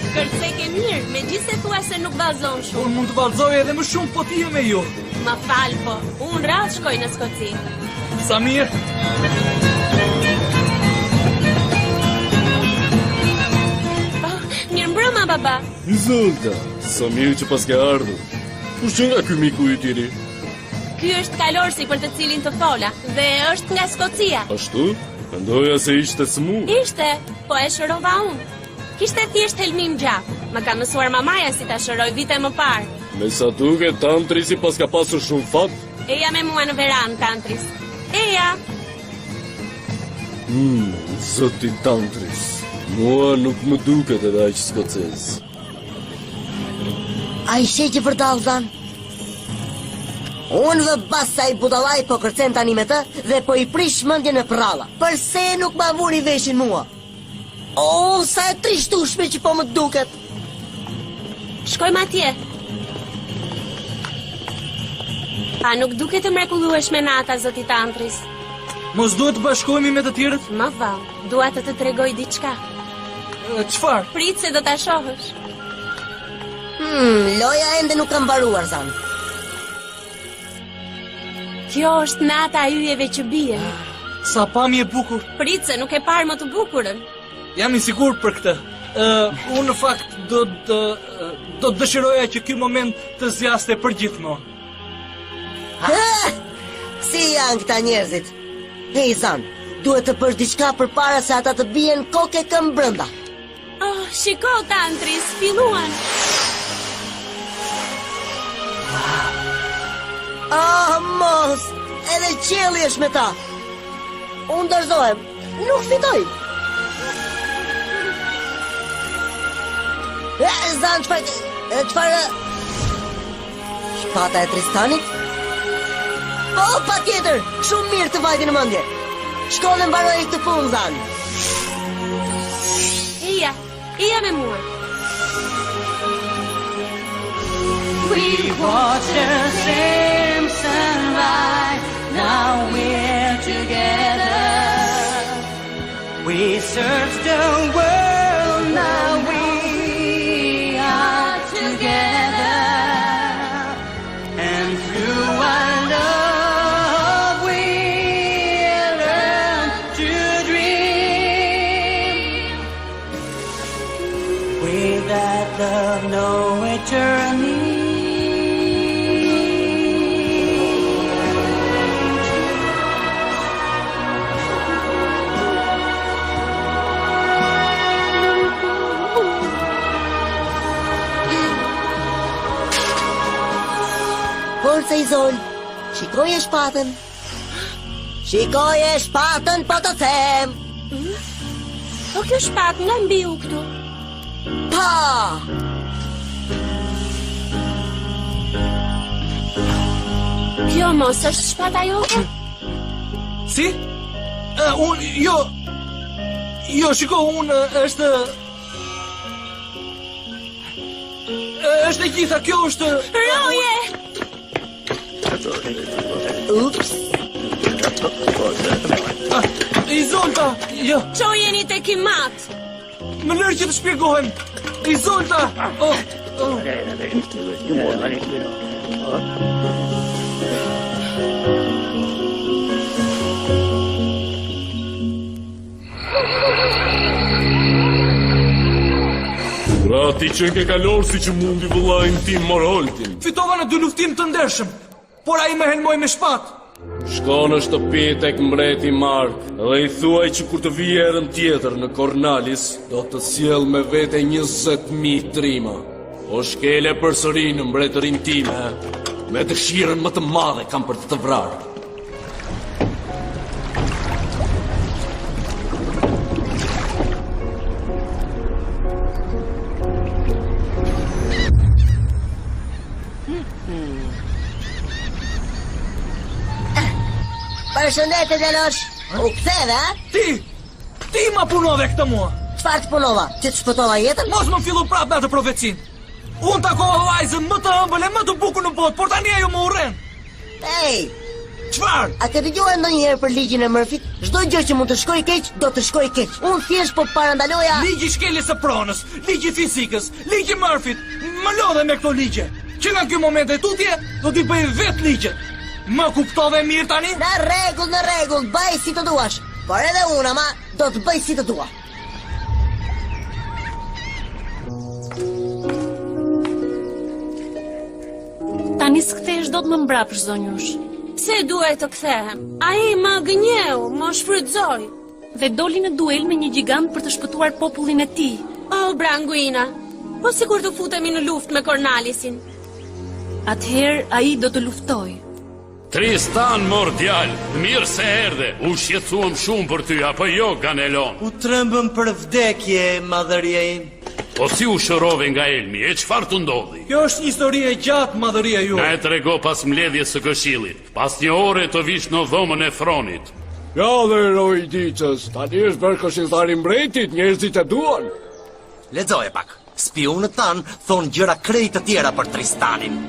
Kërceke mirë, megjithëse thua se nuk vallëzon shumë. Unë mund të vallëzoj edhe më shumë po të jem me ju. Më fal, po, unë rrallë shkoj në Skoci. Sa mirë. Oh, mirëmbrëma, baba. Izolda, sa mirë që paske ardhur. Kush qenka ky miku yt i ri? Ky është kalorësi për të cilin të fola dhe është nga Skocia. Ashtu? Mendoja se ishte sëmurë. Ishte, po e shërova unë. Kishte thjesht helmim në gjak. Më ka mësuar mamaja si ta shëroj vite më parë. Me sa duket, Tantrisi paska pasur shumë fat. Eja me mua në verandë, Tantris. Eja! Hmm, zoti Tantris, mua nuk më duket edhe aq skocez. A i sheh që vërdallë, Zan? Unë vë bast se ai budallai po kërcen tani me të dhe po i prish mendjen me përralla. Përse nuk ma vuri veshin mua? Oh, sa e trishtueshme që po më duket. Shkojmë atje. A nuk duket e mrekullueshme nata, zoti Tantris? Mos duhet të bashkohemi me të tjerët? Më vallë, dua të të tregoj diçka. Çfarë? Prit se do ta shohësh. Hmm, loja ende nuk ka mbaruar, Zan. Kjo është nata e yjeve që bien. Sa pamje e bukur. Prit se nuk ke parë më të bukurën. Jam i sigurt për këtë. Ë, uh, unë në fakt do të do të dëshiroja që ky moment të zgjaste përgjithmonë. Si janë këta njerëzit? Hej, Zan, duhet të bësh diçka përpara se ata të bien kokë e këmbë brenda. Oh, shiko, Tantris, filluan. Ah, mos! Edhe qielli është me ta. Unë dorëzohem. Nuk fitoj. E, Zan, çfarë... Çfarë... Shpata e Tristanit? Po, patjetër! Shumë mirë të vajti në mendje. Shko dhe mbaroje këtë punë, Zan. Eja, eja me mua. We watched the Simpson ride, now we're together. We searched the world, now we are together. And through our love we learn to dream. With that love, no eternity. Forca Izol, shikoje shpatën. Shikoje shpatën, po të them. Po kjo shpatë nga mbiu këtu. Pa! Kjo mos është shpata jote? Si? Uh, unë, jo... Jo, shiko, unë është... Është e gjitha, kjo është... Roje! Ups. Ah, Izolta, jo. Çojeni tek im atë. Më lër që të shpjegohem. Izolta! Oh, oh. Pra ti qenke kalorësi që mundi vëllain tim Morholtin. Fitova në dyluftim të ndershëm. Por ai më helmoi me shpatë. Shko në shtëpi tek mbreti Mark dhe i thuaj që kur të vijë herën tjetër në Kornalis, do të sjellë me vete 20.000 trima. Po shkele përsëri në mbretërinë time, me dëshirën më të madhe kam për të të vrarë. Përshëndetje djalosh. U ktheve, a? Ti! Ti ma punove këtë mua. Çfarë të punova? Që të shpëtova jetën? Mos më fillo prapë me atë profecinë. Unë takova vajzën më të ëmbël e më të bukur në botë, por tani ajo më urren. Ej! Çfarë? A ke dëgjuar ndonjëherë për ligjin e Murphyt? Çdo gjë që mund të shkojë keq, do të shkojë keq. Unë thjesht po parandaloja Ligji i shkeljes së pronës, ligji i fizikës, ligji i Murphyt. Më lodhe me këto ligje. Që nga ky moment e tutje, do t'i bëj vetë ligjet. Më kuptove mirë tani? Në rregull, në rregull, bëj si të duash. Por edhe unë ama do të bëj si të dua. Tani s'kthehesh dot më mbrapsht, zonjushë. Pse duhet të kthehem? Ai më gënjeu, më shfrytëzoi. Dhe doli në duel me një gjigant për të shpëtuar popullin e tij. Oh, Branguina, po sikur të futemi në luftë me Kornalisin. Atëherë ai do të luftojë. Tristan, mor djalë, mirë se erdhe, u shqetësuam shumë për ty, apo jo, Ganelon? U trembëm për vdekje, madhëria ime. Po si u shërove nga helmi, e çfarë të ndodhi? Kjo është një histori e gjatë, madhëria juaj. Na e trego pas mbledhjes së këshillit, pas një ore të vish në dhomën e fronit. Ja dhe heroi i ditës, tani është bërë këshilltar i mbretit, njerëzit e duan. Lexoje pak. Spiunët tanë thonë gjëra krejt të tjera për Tristanin.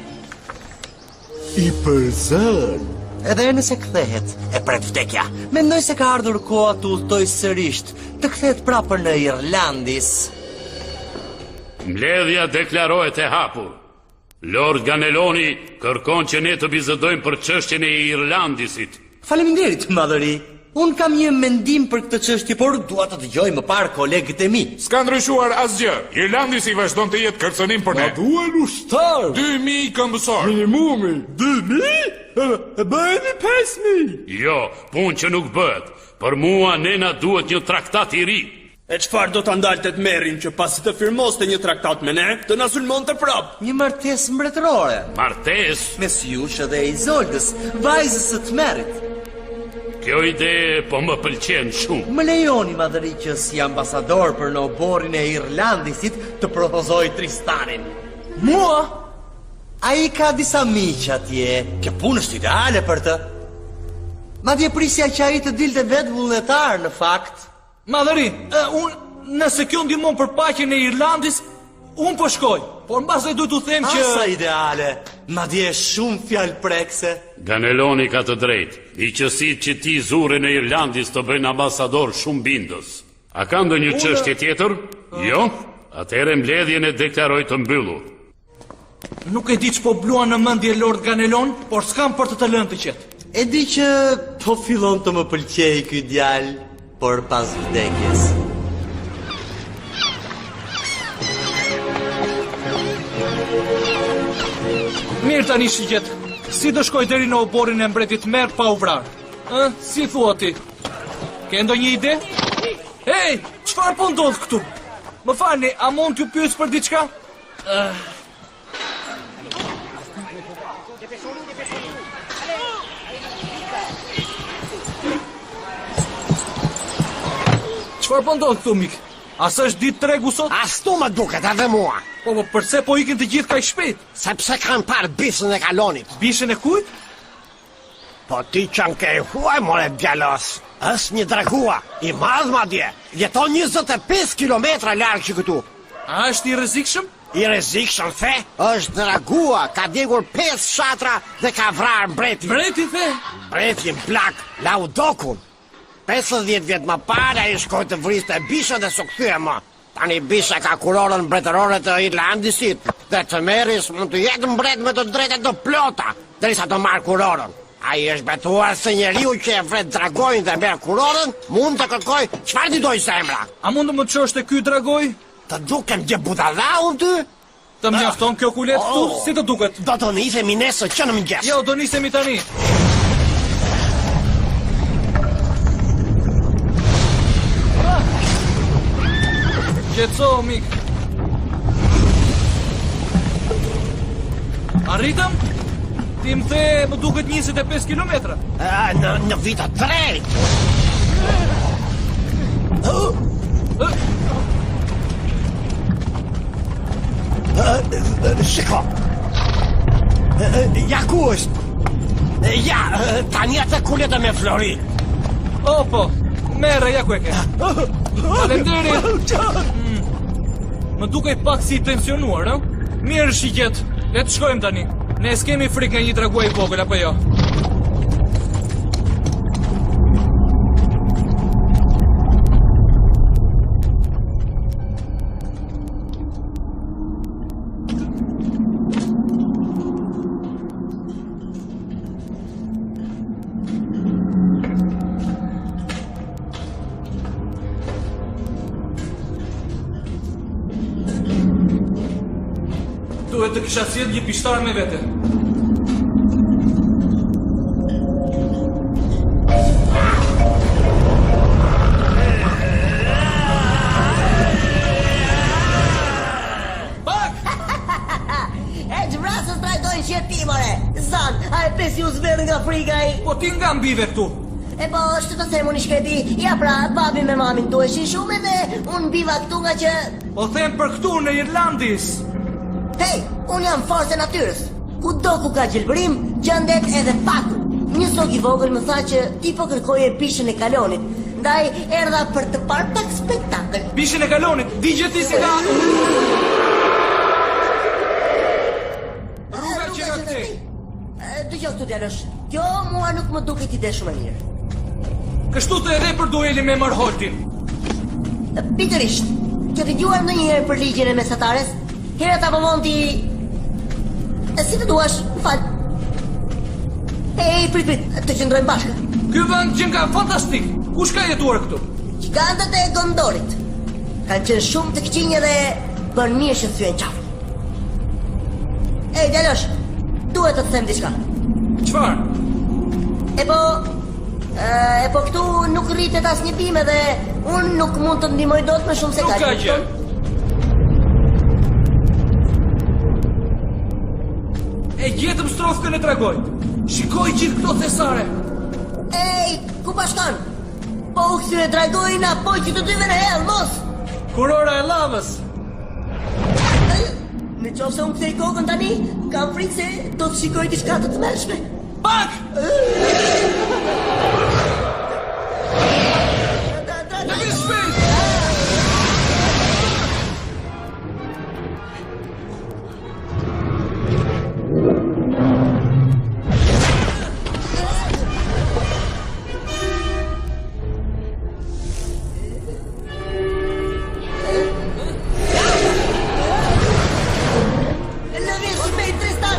I përzënë. Edhe nëse kthehet, e pret vdekja. Mendoj se ka ardhur koha të udhëtojë sërisht, të kthehet prapë në Irlandis. Mbledhja deklarohet e hapur. Lord Ganeloni kërkon që ne të bisedojmë për çështjen e Irlandisit. Faleminderit, madhëri. Unë kam një mendim për këtë çështje, por dua të dëgjoj më parë kolegët e mi. S'ka ndryshuar asgjë. Irlandisi vazhdon të jetë kërcënim për ne. Na duhen ushtarë. 2000 këmbësorë. Minimumi. 2000? Bëhemi 5000. Jo, punë që nuk bëhet. Për mua ne na duhet një traktat i ri. E çfarë do ta ndalte tmerrin që pasi të firmoste një traktat me ne, të na sulmonte prapë? Një martesë mbretërore. Martesë? Mes jush edhe Izoldës, vajzës së tmerrit. Kjo ide po më pëlqen shumë. Më lejoni madhëri që si ambasador për në oborrin e Irlandisit të propozoj Tristanin. Mua? Ai ka disa miq atje. Kjo punë është ideale për të. Madje prisja që ai të dilte vetë vullnetar në fakt. Madhëri, unë nëse kjo ndihmon për paqen e Irlandës, unë po shkoj. Por mbase duhet t'u them që Ah, sa ideale, madje shumë fjalë prekëse. Ganeloni ka të drejtë. Miqësitë që ti zure në Irlandis të bëjnë ambasador shumë bindës. A ka ndonjë çështje tjetër? Jo? Atëherë mbledhjen e deklaroj të mbyllur. Nuk e di ç'po bluan në mendje Lord Ganelon, por s'kam për të të lënë të qetë. E di që po fillon të më pëlqejë ky djalë, por pas vdekjes. Mirë tani shigjetë, si do shkoj deri në oborrin e mbretit Tmerr pa u vrarë? Ë, si thua ti? Ke ndonjë ide? Hej, çfarë po ndodh këtu? Më falni, a mund t'ju pyes për diçka? Çfarë po ndodh këtu mik? A s'është ditë tregu sot? Ashtu më duket edhe mua. Po, po, përse po ikin të gjithë kaq shpejt? Sepse kanë parë bishën e kalonit. Bishën e kujt? Po ti qenke i huaj, more djalos. Është një dragua, i madh madje. Jeton 25 kilometra larg që këtu. A është i rrezikshëm? I rrezikshëm the? Është dragua, ka djegur 5 fshatra dhe ka vrarë mbretin. Mbretin the? Mbretin plak, Laudokun. 50 vjet më parë ai shkoi të vriste bishën dhe s'u kthye më. Tani bisha ka kurorën mbretërore të Irlandisit dhe tmerri s'mund të jetë mbret me të drejta të plota derisa të marrë kurorën. Ai është betuar se njeriu që e vret dragoin dhe merr kurorën mund të kërkojë çfarë t'i dojë zemra. A mund të më çosh te ky dragoi? Të dukem gjë budalla unë ty? Të mjafton kjo kuletë këtu, oh, si të duket? Do të nisemi nesër që në mëngjes. Jo, do nisemi tani. Ah! Qetësohu, mik. Arritëm? Ti më the, më duket 25 kilometra. A, në, në vijë të drejtë. Shiko. Ja ku është? Ja, tani atë kuletën me flori. O, po, merre, ja ku e ke. Faleminderit. Mm. Më dukej pak si i tensionuar, ë? Mirë, shigjetë, le të shkojmë tani. Ne s'kemi frikë nga një dragua i vogël, apo jo? Duhet të kisha sjellë një pishtar me vete. Pak! E ç'vrasës trajtojnë që ti, more? Zan, a e pe si u zverdh nga frika ai? Po ti nga mbive këtu? E po, ç'të të them unë i shkreti, ja pra, babi me mamin duheshin shumë edhe unë mbiva këtu ngaqë... Po them për këtu në Irlandis. Hej, unë jam forcë e natyrës. Kudo ku ka gjelbërim, gjendet edhe faku. Një zog i vogël më tha që ti po kërkoje bishën e kalonit, ndaj erdha për të parë pak spektakël. Bishën e kalonit, di gjë ti se ka... Rruga që nga këtej. Dëgjo këtu djalosh, kjo mua nuk më duket ide shumë e mirë. Kështu the edhe për duelin me Marholtin. Pikërisht, ke dëgjuar ndonjëherë për ligjin e mesatares? Herët apo vonë ti... E si të duash, më fal. Ej, prit, prit, të qëndrojmë bashkë. Ky vend qenka fantastik. Kush ka jetuar këtu? Gjigantët e Gondorit. Kanë qenë shumë të këqinj dhe bën mirë që thyen qafën. Ej, djalosh, duhet të të them diçka. Çfarë? E po, e po këtu nuk rritet asnjë bimë dhe unë nuk mund të ndihmoj dot më shumë se kaq. Nuk ka gjë. E gjetëm strofkën e dragoit. Shikoji gjithë këto thesare. Ej, ku po shkon? Po u kthye dragoi na poqi të dyve në hell, mos! Kurora e llavës. Në qoftë se unë kthej kokën tani, kam frikë se do të shikoj diçka të tmerrshme. Pak! Lëviz shpejt! Lëviz shpejt, Tristan!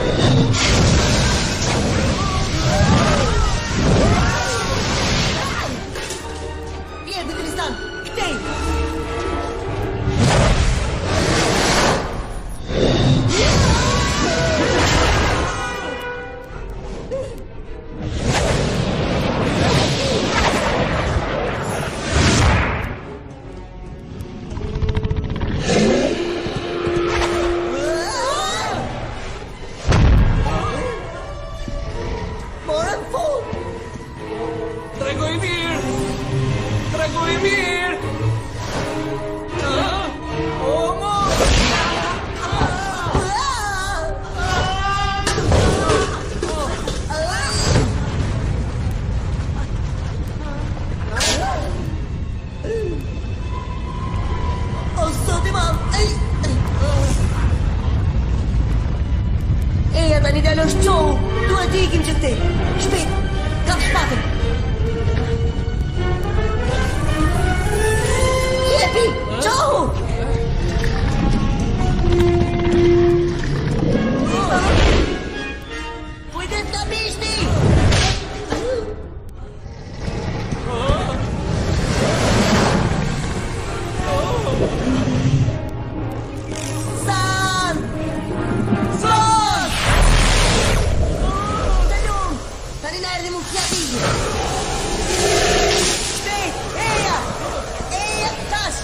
Jepi, Tristan! Këtej! Morëm fund! Trego i mirë! Trego i mirë! Ah, O, mos! O, zoti im! Ej! Eja tani djalosh çohu! Duhet të ikim që këtej! Shpejt! Kap shpatën! Jepi! Çohu! Kujdes nga bishti! San! San! Të lum! Tani na erdhi mundësia të ikim. Shpejt! Eja! Eja tash!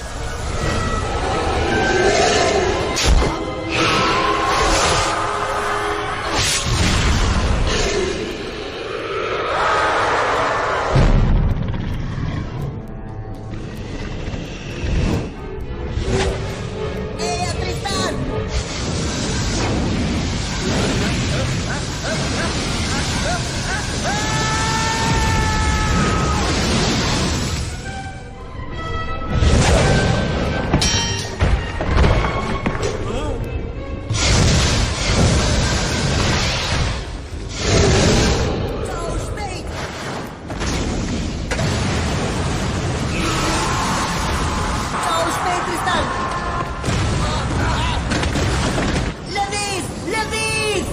Eja Tristan! Çohu shpejt! Çohu shpejt Tristan! Lëviz! Lëviz!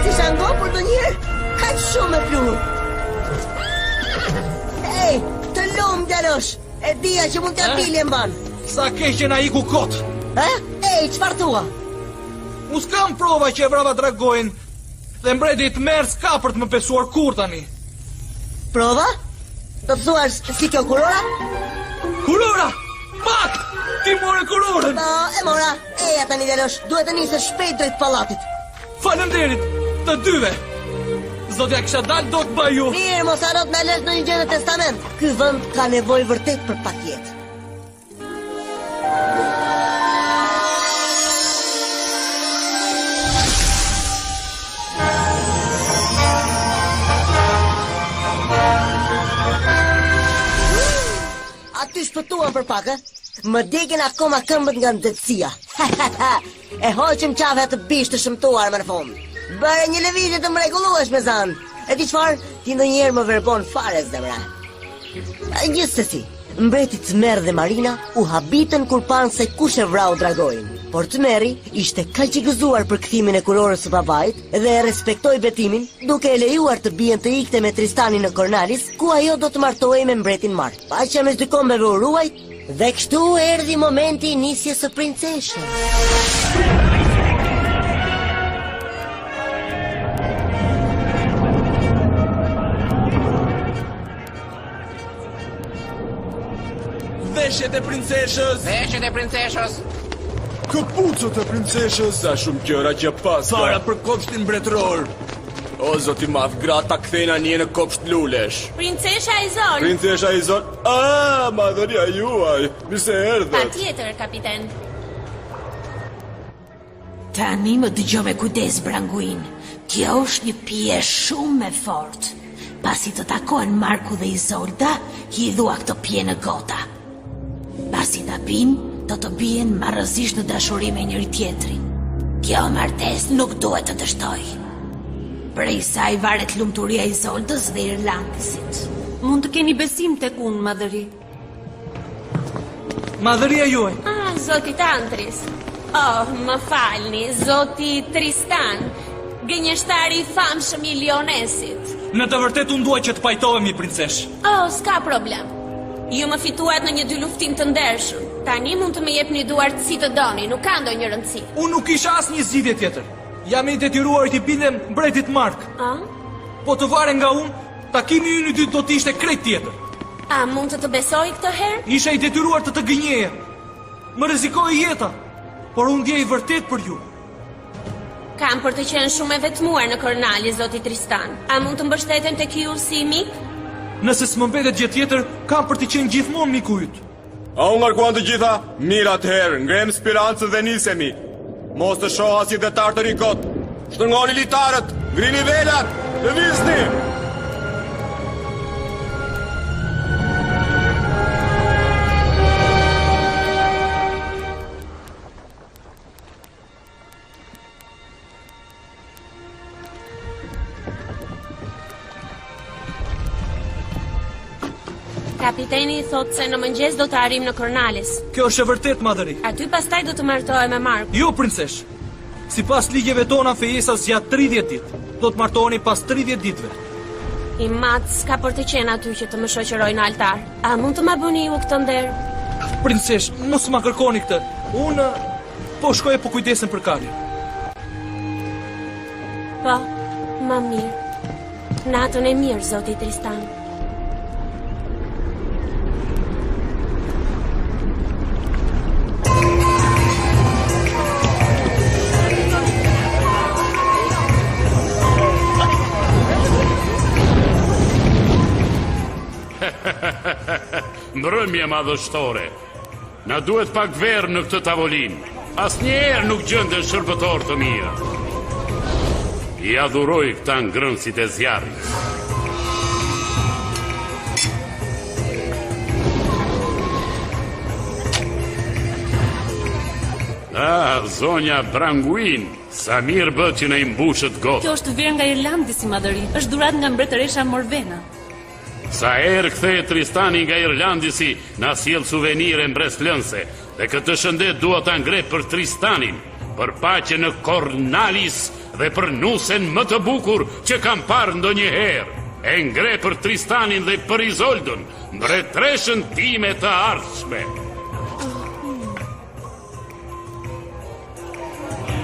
S'isha ngopur ndonjëherë kaq shumë me pluhur. Ej, të lum djalosh. E dija që mund t'ja dilje mbanë. Sa keq që na iku kot! Ha? Ej, çfarë thua? Unë s'kam prova që e vrava dragoin dhe mbreti i tmerr s'ka për të më besuar kurrë tani. Prova? Do të thuash si kjo kurora? Kurora! Pak! Ti more kurorën! Po, e mora. Eja tani djalosh, duhet të nisesh shpejt drejt pallatit. Faleminderit të dyve. S'do t'ja kisha dalë dot pa ju. Mirë, mos harro të na lësh ndonjë gjë në testament. Ky vend ka nevojë vërtet për pak jetë. Aty shpëtuam për pak, ë? Më djegin akoma këmbët nga nxehtësia. E hoqëm qafe atë bishë të shëmtuar më në fund. Bëre një lëvizje të mrekullueshme, Zan. E di çfarë? Ti ndonjëherë më verbon fare zemra. Gjithsesi, mbreti Tmerr dhe Marina u habitën kur panë se kush e vrau dragoin. Por Tmerri ishte kaq i gëzuar për kthimin e kurorës së babait dhe e respektoi betimin, duke e lejuar të bijën të ikte me Tristanin në Kornalis, ku ajo do të martohej me mbretin Mark. Paqja mes dy kombeve u ruajt dhe kështu erdhi momenti i nisjes së princeshës. Veshjet e princeshës! Veshjet e princeshës! Këpucët e princeshës! Sa shumë gjëra që paska! Fara për kopshtin mbretëror! O zot i madh, gratë ta kthejnë anijen në kopsht lulesh. Princesha Izol. Princesha Izol. Ah, madhëria juaj. Mirë se erdhët. Patjetër, kapiten. Tani më dëgjo me kujdes, Branguin. Kjo është një pije shumë e fortë. Pasi të takohen Marku dhe Izolda, hidhua këtë pije në gota. Pasi ta pinë, do të bien marrëzisht në dashuri me njëri-tjetrin. Kjo martesë nuk duhet të dështojë. Prej saj varet lumturia e Izoldës dhe Irlandisit. Mund të keni besim tek unë, madhëri. Madhëria juaj. Ah, zoti Tantris. Oh, më falni, zoti Tristan, gënjeshtari i famshëm i Lionesit. Në të vërtetë unë dua që të pajtohemi, princeshë. Oh, s'ka problem. Ju më fituat në një dyluftim të ndershëm. Tani mund të më jepni duart si të doni, nuk ka ndonjë rëndësi. Unë nuk kisha asnjë zgjidhje tjetër. Jam i detyruar t'i bindem mbretit Mark. A? Po të varej nga unë, takimi ynë i dytë do të ishte krejt tjetër. A mund të të besoj këtë herë? Isha i detyruar të të gënjeja. Më rrezikohej jeta, por unë ndjej vërtet për ju. Kam për të qenë shumë e vetmuar në Kornalis, zoti Tristan. A mund të mbështetem tek ju si mik? Nëse s'më mbetet gjë tjetër, kam për të qenë gjithmonë miku yt. A u ngarkuan të gjitha? Mirë atëherë, ngremë spirancën dhe nisemi. Mos të shoh asnjë detar të rrijë kot. Shtrëngoni litarët, ngrini velat, lëvizni! Kapiteni thotë se në mëngjes do të arrijmë në Kornalis. Kjo është e vërtetë, madhëri. Aty pastaj do të martohem me Markun. Jo, princeshë. Sipas ligjeve tona, fejesa zgjat 30 ditë. Do të martoheni pas 30 ditëve. Im atë s'ka për të qenë aty që të më shoqërojë në altar. A mund të ma bëni ju këtë nder? Princeshë, mos ma kërkoni këtë. Unë Po shkoj e po kujdesem për kalin. Po, më mirë. Natën e mirë, zoti Tristan. Mbrëmje madhështore. Na duhet pak verë në këtë tavolinë. Asnjëherë nuk gjenden shërbëtorë të mirë. Ia dhuroj këta ngrënësit e zjarrit. Ah, zonja Branguin, sa mirë bëtë që na i mbushët gotët. Kjo është verë nga Irlandisi, madhëri. Është dhuratë nga mbretëresha Morvena. Sa herë kthehet Tristani nga Irlandisi, na sjell suvenire mbresëlënëse, dhe këtë shëndet dua ta ngre për Tristanin, për paqen në Kornalis dhe për nusen më të bukur që kam parë ndonjëherë. E ngre për Tristanin dhe për Izoldën, mbretëreshën time të ardhshme.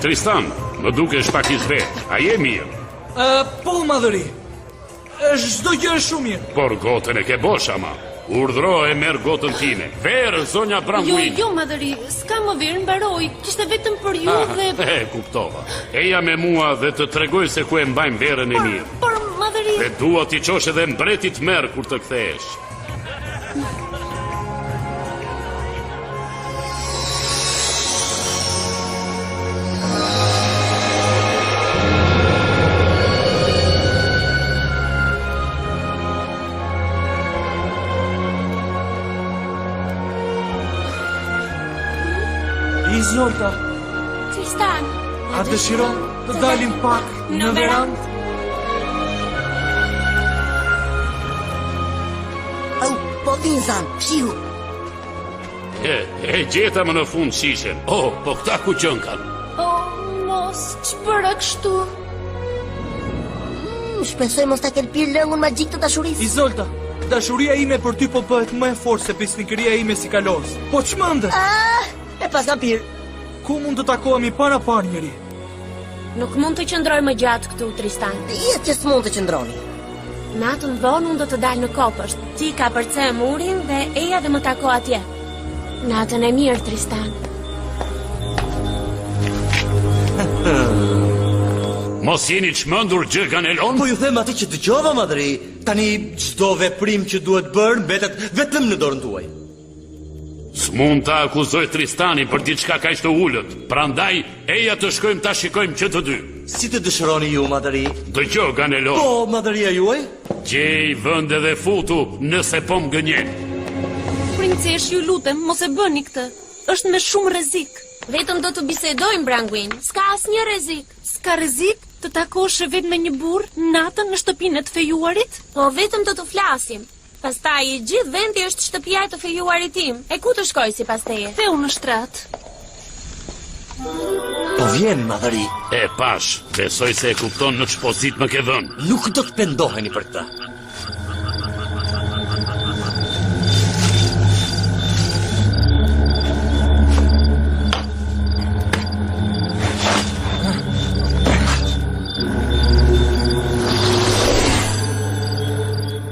Tristan, më dukesh pak i zbehtë. A je mirë? Ë, po, madhëri. Çdo gjë është shumë mirë. Por gotën e ke bosh ama. Urdhro e merr gotën time. Verë, zonja Branguin. Jo, jo, madhëri, s'ka më verë, mbaroi. Kishte vetëm për ju ah, dhe... E, kuptova. Eja me mua dhe të tregoj se ku e mbajmë verën e mirë. Por, madhëri... Dhe dua t'i çosh edhe mbretit Tmerr kur të kthehesh. Izolda. Tristan. A dëshiron të dalim pak në verandë? Au, po vijnë Zan, fshihu. E, e gjeta më në fund shishen. Oh, po këta ku qenkan? Oh, mos, ç'bëra kështu? Mm, shpresoj mos ta kenë pirë lëngun magjik të dashurisë. Izolda, dashuria ime për ty po bëhet më e fortë se besnikëria ime si kalorës. Po çmende? Ah, e paskan pirë. Ku mund të takohemi pa na parë njeri? Nuk mund të qëndroj më gjatë këtu, Tristan. Dihet që s'mund të qëndroni. Natën vonë unë do të dal në kopësht. Ti kapërce murin dhe eja dhe më tako atje. Natën e mirë, Tristan. Mos jeni çmendur gjë Ganelon? Po ju them atë që dëgjova, madhëri. Tani çdo veprim që duhet bërë mbetet vetëm në dorën tuaj. S'mund ta akuzoj Tristanin për diçka kaq të ulët. Prandaj, eja të shkojmë ta shikojmë që të dy. Si të dëshironi ju, madhëri? Dëgjo, Ganelon. Po, madhëria juaj? Gjej vend edhe futu, nëse po më gënjen. Princeshë, ju lutem, mos e bëni këtë. Është me shumë rrezik. Vetëm do të bisedojmë, Branguin. S'ka asnjë rrezik. S'ka rrezik të takohesh vetë me një burrë natën në shtëpinë e të fejuarit? Po vetëm do të flasim. Pastaj, i gjithë vendi është shtëpia e të fejuarit tim. E ku të shkoj sipas teje? Ktheu në shtrat. Po vjen, madhëri. E pashë, besoj se e kupton në ç'pozitë më ke vënë. Nuk do të pendoheni për këtë.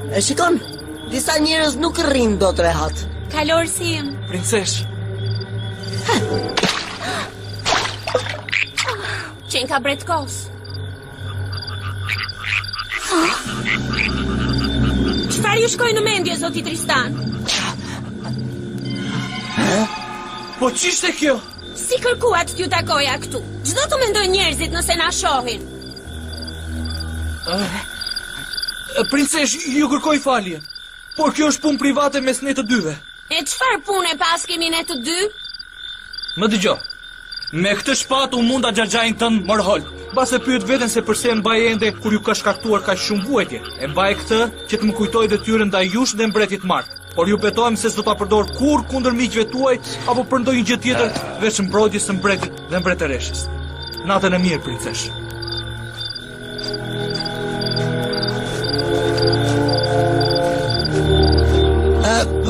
E shikon, disa njerëz nuk rrinë dot rehat. Kalorësi im. Princeshë. Qenka bretkosë. Çfarë ju shkoi në mendje, zoti Tristan? Po ç'ishte kjo? Si kërkuat t'ju takoja këtu? Ç'do të mendojnë njerëzit nëse na shohin? Princeshë, ju kërkoj falje. Por kjo është punë private mes ne të dyve. E çfarë pune paskemi ne të dy? Më dëgjo. Me këtë shpatë unë munda xhaxhain tënd Morholt. Mbase pyet veten se përse e mbaj ende kur ju ka shkaktuar kaq shumë vuajtje. E mbaj këtë që të më kujtojë detyrën ndaj jush dhe mbretit Mark. Por ju betohem se s'do ta përdor kurrë kundër miqve tuaj apo për ndonjë gjë tjetër veç mbrojtjes së mbretit dhe mbretëreshës. Natën e mirë, princeshë.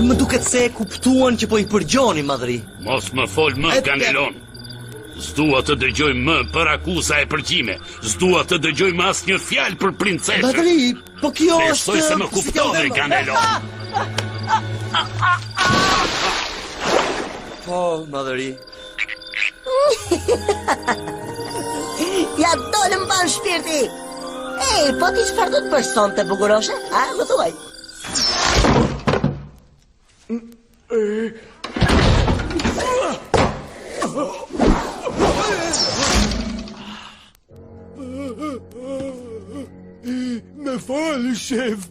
Më duket se e kuptuan që po i përgjoni, madhëri. Mos më fol më, Ganelon. S'dua të dëgjoj më për akuza e përgjime. S'dua të dëgjoj më asnjë fjalë për princeshën. Madhëri, Po kjo është... Besoj se më kuptove, Ganelon. Po, madhëri. Ia dolëm mbanë shpirti! Ej, po ti çfarë do të bësh sonte, bukuroshe? A, më thuaj? Më fal, shef.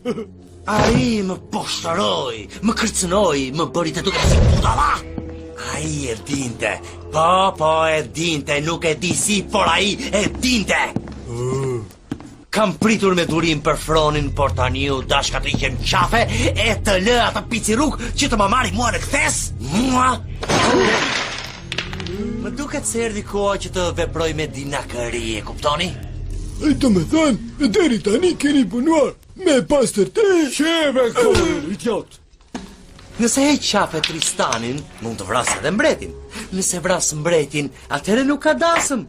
Ai më poshtëroi, më kërcënoi, më bëri të dukem si budalla. Ai e dinte. Po, po e dinte, nuk e di si, por ai e dinte. Kam pritur me durim për fronin, por tani u dashka të hiqem qafe e të lë atë picirruk që të ma marri mua në kthesë? Mua? Më duket se erdhi koha që të veproj me dinakëri, e kuptoni? E domethënë, deri tani keni punuar me pastërti. Qeve, kërë, idiot! Nëse heq qafe Tristanin, mund të vras edhe mbretin. Nëse vras mbretin, atëherë nuk ka dasëm.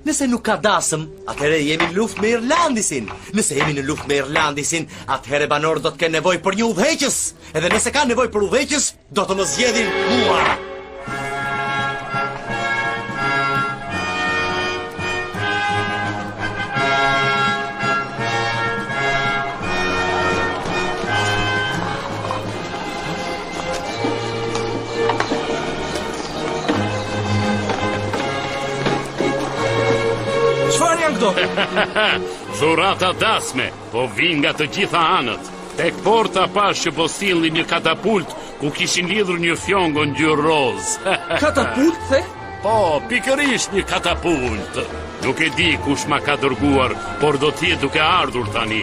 Nëse nuk ka dasëm, atëherë jemi në luftë me Irlandisin. Nëse jemi në luftë me Irlandisin, atëherë banorët do të kenë nevojë për një udhëheqës. Edhe nëse kanë nevojë për udhëheqës, do të më zgjedhin mua. Çfarë janë këto? Dhurata dasme, po vijnë nga të gjitha anët. Tek porta pashë që po sillnin një katapult ku kishin lidhur një fjongo ngjyrë rozë. Katapult, the? Po, pikërisht një katapultë. Nuk e di kush ma ka dërguar, por do të jetë duke ardhur tani.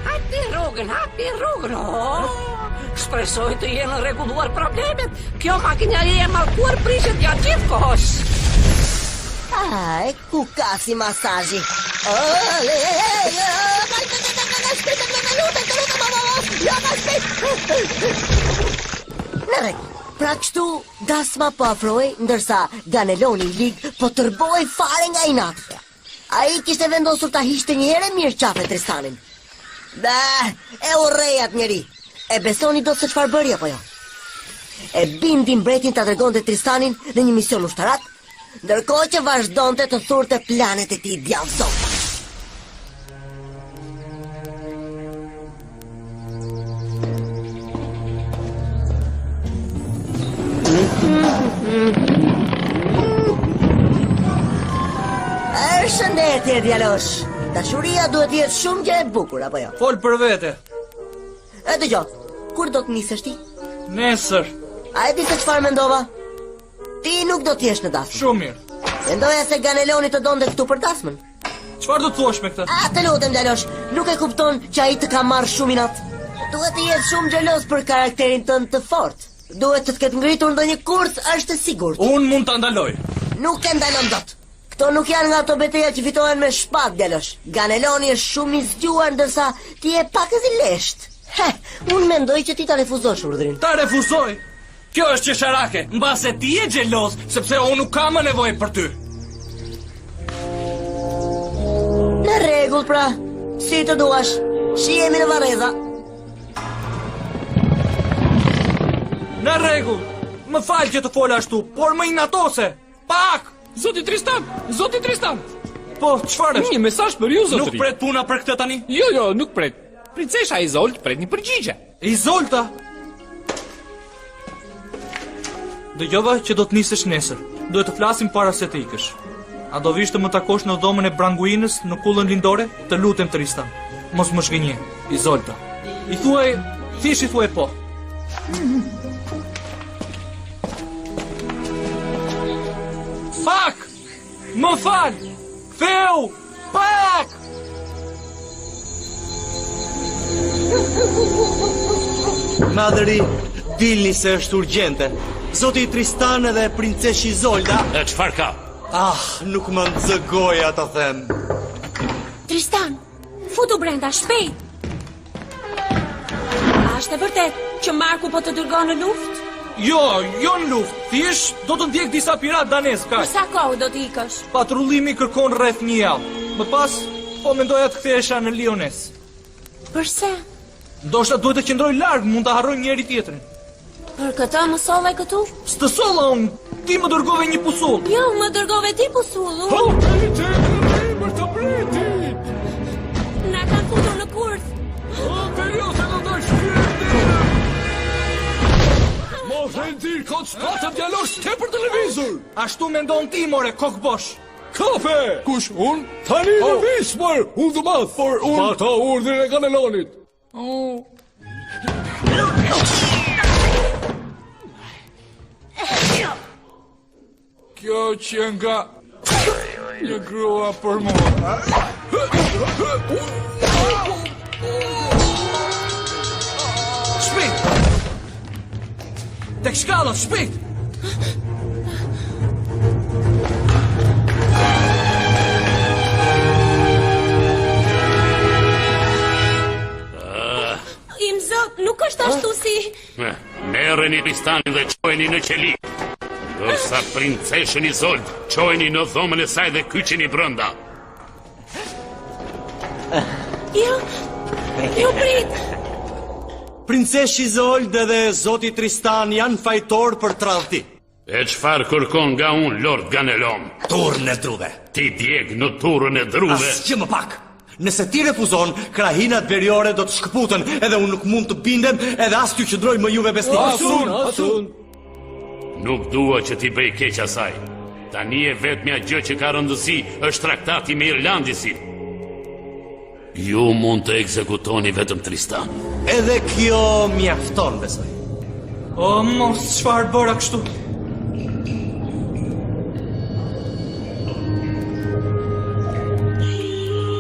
Hapi rrugën, hapi rrugën. Oh, shpresoj të jenë rregulluar problemet. Kjo makineri e mallkuar prishet gjatë gjithë kohës. Ah, e ku ka si masazhi? Në rregull, pra kështu dasma po afrohej, ndërsa Ganeloni i lig po tërbohej fare nga inati. Ai kishte vendosur ta hiqte një herë e mirë qafe Tristanin. Dhe, e urrej atë njeri. E besoni dot se çfarë bëri apo jo? E bindi mbretin ta dërgonte Tristanin në një mision ushtarak, ndërkohë që vazhdonte të thurte planet e tij djallëzore. Përshëndetje, djalosh. Dashuria duhet të jetë shumë gjë e bukur, apo jo? Fol për vete. E dëgjo, kur do të nisesh ti? Nesër. A e di se çfarë mendova? Ti nuk do të jesh në dasmë. Shumë mirë. Mendoja se Ganeloni të donte këtu për dasmën. Çfarë do të thuash me këtë? A, të lutem djalosh, nuk e kupton që ai të ka marrë shumë inat. Duhet të jetë shumë xheloz për karakterin tënd të fortë. Duhet të të ketë ngritur ndonjë kurth, është e sigurt. Unë mund ta ndaloj. Nuk e ndalon dot. Këto nuk janë nga ato beteja që fitohen me shpatë, djalosh. Ganeloni është shumë i zgjuar ndërsa ti je pakëz i leshtë. Heh, unë mendoj që ti ta refuzosh urdhrin. Ta refuzoj. Kjo është qesharake, mbase ti je xheloz, sepse unë nuk kam më nevojë për ty. Në rregull pra, si të duash, shihemi në varreza. Në rregull, më fal që të fola ashtu, por më inatose. Pak! Zoti Tristan, zoti Tristan. Po, çfarë është? Një mesazh për ju zotëri. Nuk pret puna për këtë tani? Jo, jo, nuk pret. Princesha Izold pret një përgjigje. Izolta! Dëgjova që do të nisesh nesër. Duhet të flasim para se të ikësh. A do vish të më takosh në dhomën e Branguinës në kullën lindore? Të lutem Tristan, mos më zhgënje, Izolta. I thuaj, thjesht i thuaj po. Pak! Më fal! Ktheu! Pak! Madhëri, dilni se është urgjente. Zoti Tristan edhe princesha Izolda. E çfarë ka? Ah, nuk më nxë goja ta them. Tristan, futu brenda, shpejt. A është e vërtetë që Marku po të dërgon në luftë? Jo, jo në luftë. Thjesht do të ndjek disa piratë danezë, kaq. Për sa kohë do të ikësh? Patrullimi kërkon rreth një javë. Më pas, po mendoja të kthehesha në Liones. Përse? Ndoshta duhet të qëndroj larg, mund ta harrojmë njëri tjetrin. Për këtë më solle këtu? S'të solla unë, ti më dërgove një pusullë. Jo, më dërgove ti pusullën. Po, ti të emër të mbretit. Na kanë futur në kurth. O, të jo, se do të shkyrë Mos e nxir kot shpatën djalosh tepër të lëvizur. Ashtu mendon ti more kokëbosh. Kafe! Kush unë? Tani oh. lëviz, mor, unë të madh, por unë... Zbato urdhrin e Ganelonit. Oh. Kjo qenka një grua për mua. Shpejt! Tek shkallët, shpejt! Imzot, nuk është ashtu si... Merreni Tristanin dhe çojeni në qeli. Ndërsa princeshën Izold, çojeni në dhomën e saj dhe kyçeni brenda. Jo, jo prit. Princeshë Izold dhe zoti Tristan janë fajtorë për tradhti. E çfarë kërkon nga unë, Lord Ganelon? Turrën e druve. T'i djeg në turrën e druve. Asgjë më pak. Nëse ti refuzon, krahinat veriore do të shkëputen, edhe unë nuk mund të bindem, edhe as t'ju qëndroj më juve besnik. As unë, as unë. Nuk dua që t'i bëj keq asaj. Tani e vetmja gjë që ka rëndësi është traktati me Irlandisin. Ju mund të ekzekutoni vetëm Tristan. Edhe kjo mjafton, besoj. O, mos, çfarë bëra kështu?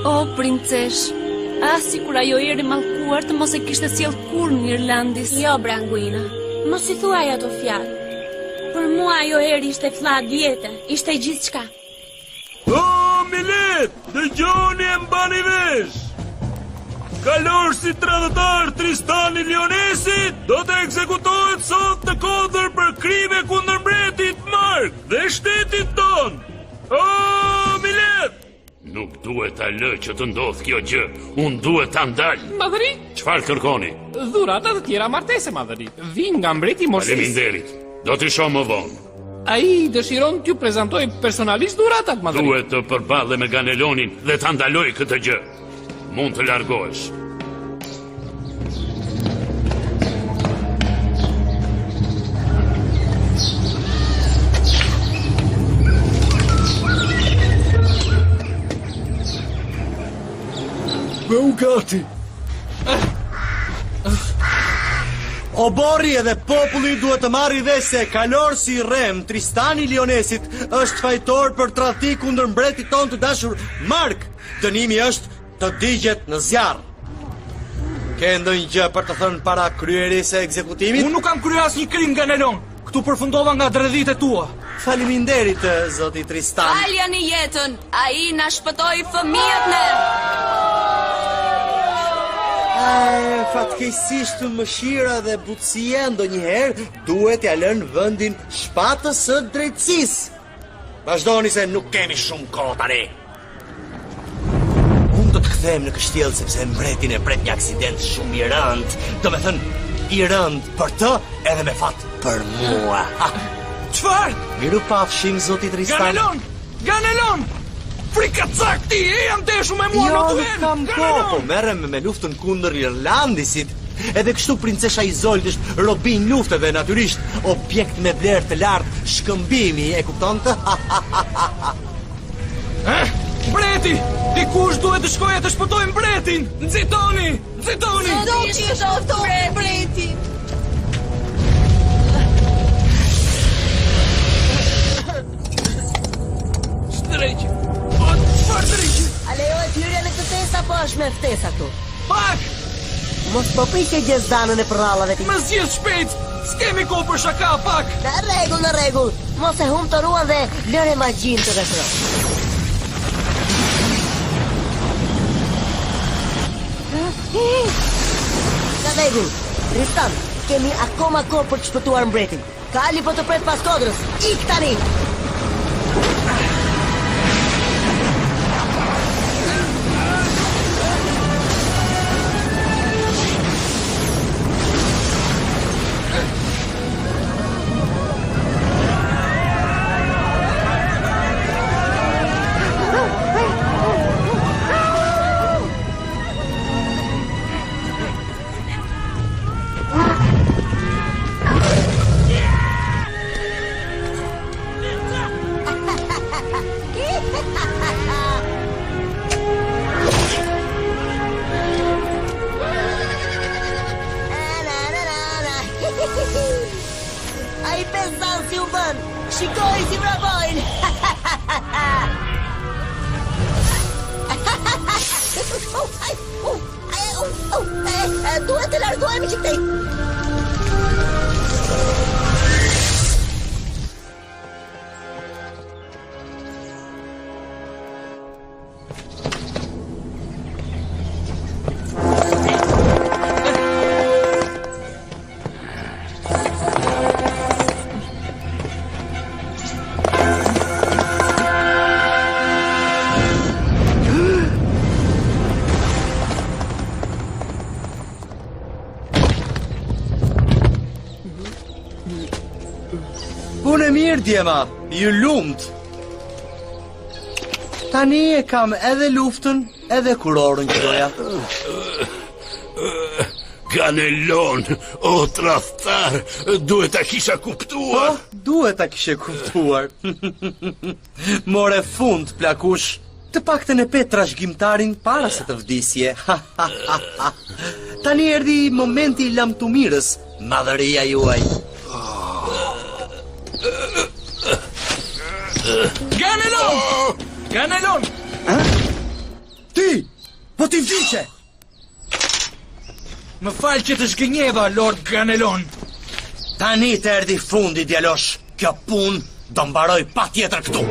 O, princeshë, ah sikur ajo erë e mallkuar të mos e kishte sjellë kurrë në Irlandis. Jo, Branguina, mos i thuaj ato fjalë. Për mua ajo erë ishte fllad jete, ishte gjithçka. O, milet, dëgjoni e mbani vesh! Kalorësi tradhtar Tristan i Lionesit do të ekzekutohet sot në kodër për krime kundër mbretit Mark dhe shtetit tonë. O, milet! Nuk duhet ta lë që të ndodhë kjo gjë. Unë duhet ta ndal. Madhëri? Çfarë kërkoni? Dhurata të tjera martese, madhëri. Vijnë nga mbreti i Morsisë. Faleminderit. Do t'i shoh më vonë. Ai dëshiron t'ju prezantojë personalisht dhuratat, madhëri. Duhet të përballem me Ganelonin dhe ta ndaloj këtë gjë. Mund të largohesh. Bëhu gati. Oborri edhe populli duhet të marri vesh se kalorësi i rremë Tristani i Lionesit është fajtor për tradhti kundër mbretit tonë të dashur Mark. Dënimi është të digjet në zjarr. Ke ndonjë gjë për të thënë para kryerjes së ekzekutimit? Unë nuk kam kryer asnjë krim, Ganelon. Këtu përfundova nga dredhitë e tua. Faleminderit, zoti Tristan. Faljani jetën, ai na shpëtoi fëmijët ne. Fatkeqësisht mëshira dhe butësia ndonjëherë duhet t'ia lënë vendin shpatës së drejtësisë. Vazhdoni se nuk kemi shumë kohë tani. Unë do të kthehem në kështjellë sepse mbretin e pret një aksident shumë i rëndë. Domethënë, i rëndë për të edhe me fat për mua. Çfarë? Mirupafshim, zoti Tristan. Ganelon! Ganelon! Frikacak ti, eja ndeshu me mua jo, në duel! Jo, nuk kam kohë, po merrem me luftën kundër Irlandisit. Edhe kështu princesha Izold është robinjë lufte dhe natyrisht objekt me vlerë të lartë shkëmbimi, e kupton të? Eh, mbreti! Dikush duhet të shkojë të shpëtojë mbretin! Nxitoni! Nxitoni! Zoti shpëtoftë mbretin! Ç'dreq! O, çfarë dreqi? A lejohet hyrja në këtë festë apo është me ftesa këtu? Pak! Mos po prishe gjezdanën e përrallave ti. Më zgjidh shpejt! S'kemi kohë për shaka, pak! Në rregull, në rregull. Mos e humb toruan dhe lëre magjinë të veprojë. Në rregull. Tristan, kemi akoma kohë për të shpëtuar mbretin. Kali po të pret pas kodrës. Ik tani! Ai pezan si u bën, shikoji si vrapojnë. Duhet të largohemi që këtej. Punë e mirë, djema, ju lumtë. Tani e kam edhe luftën, edhe kurorën që doja. Ganelon, o tradhtar, duhet ta kisha kuptuar. Po, duhet ta kishe kuptuar. More fund, plakush. Të paktën e pe trashëgimtarin para se të vdisje. Tani erdhi momenti i lamtumirës, madhëria juaj. Ganelon! Ganelon! Ti! Po ti vdiqe! Më fal që të zhgënjeva, Lord Ganelon. Tani të erdhi fundi, djalosh. Kjo punë do mbarojë patjetër këtu.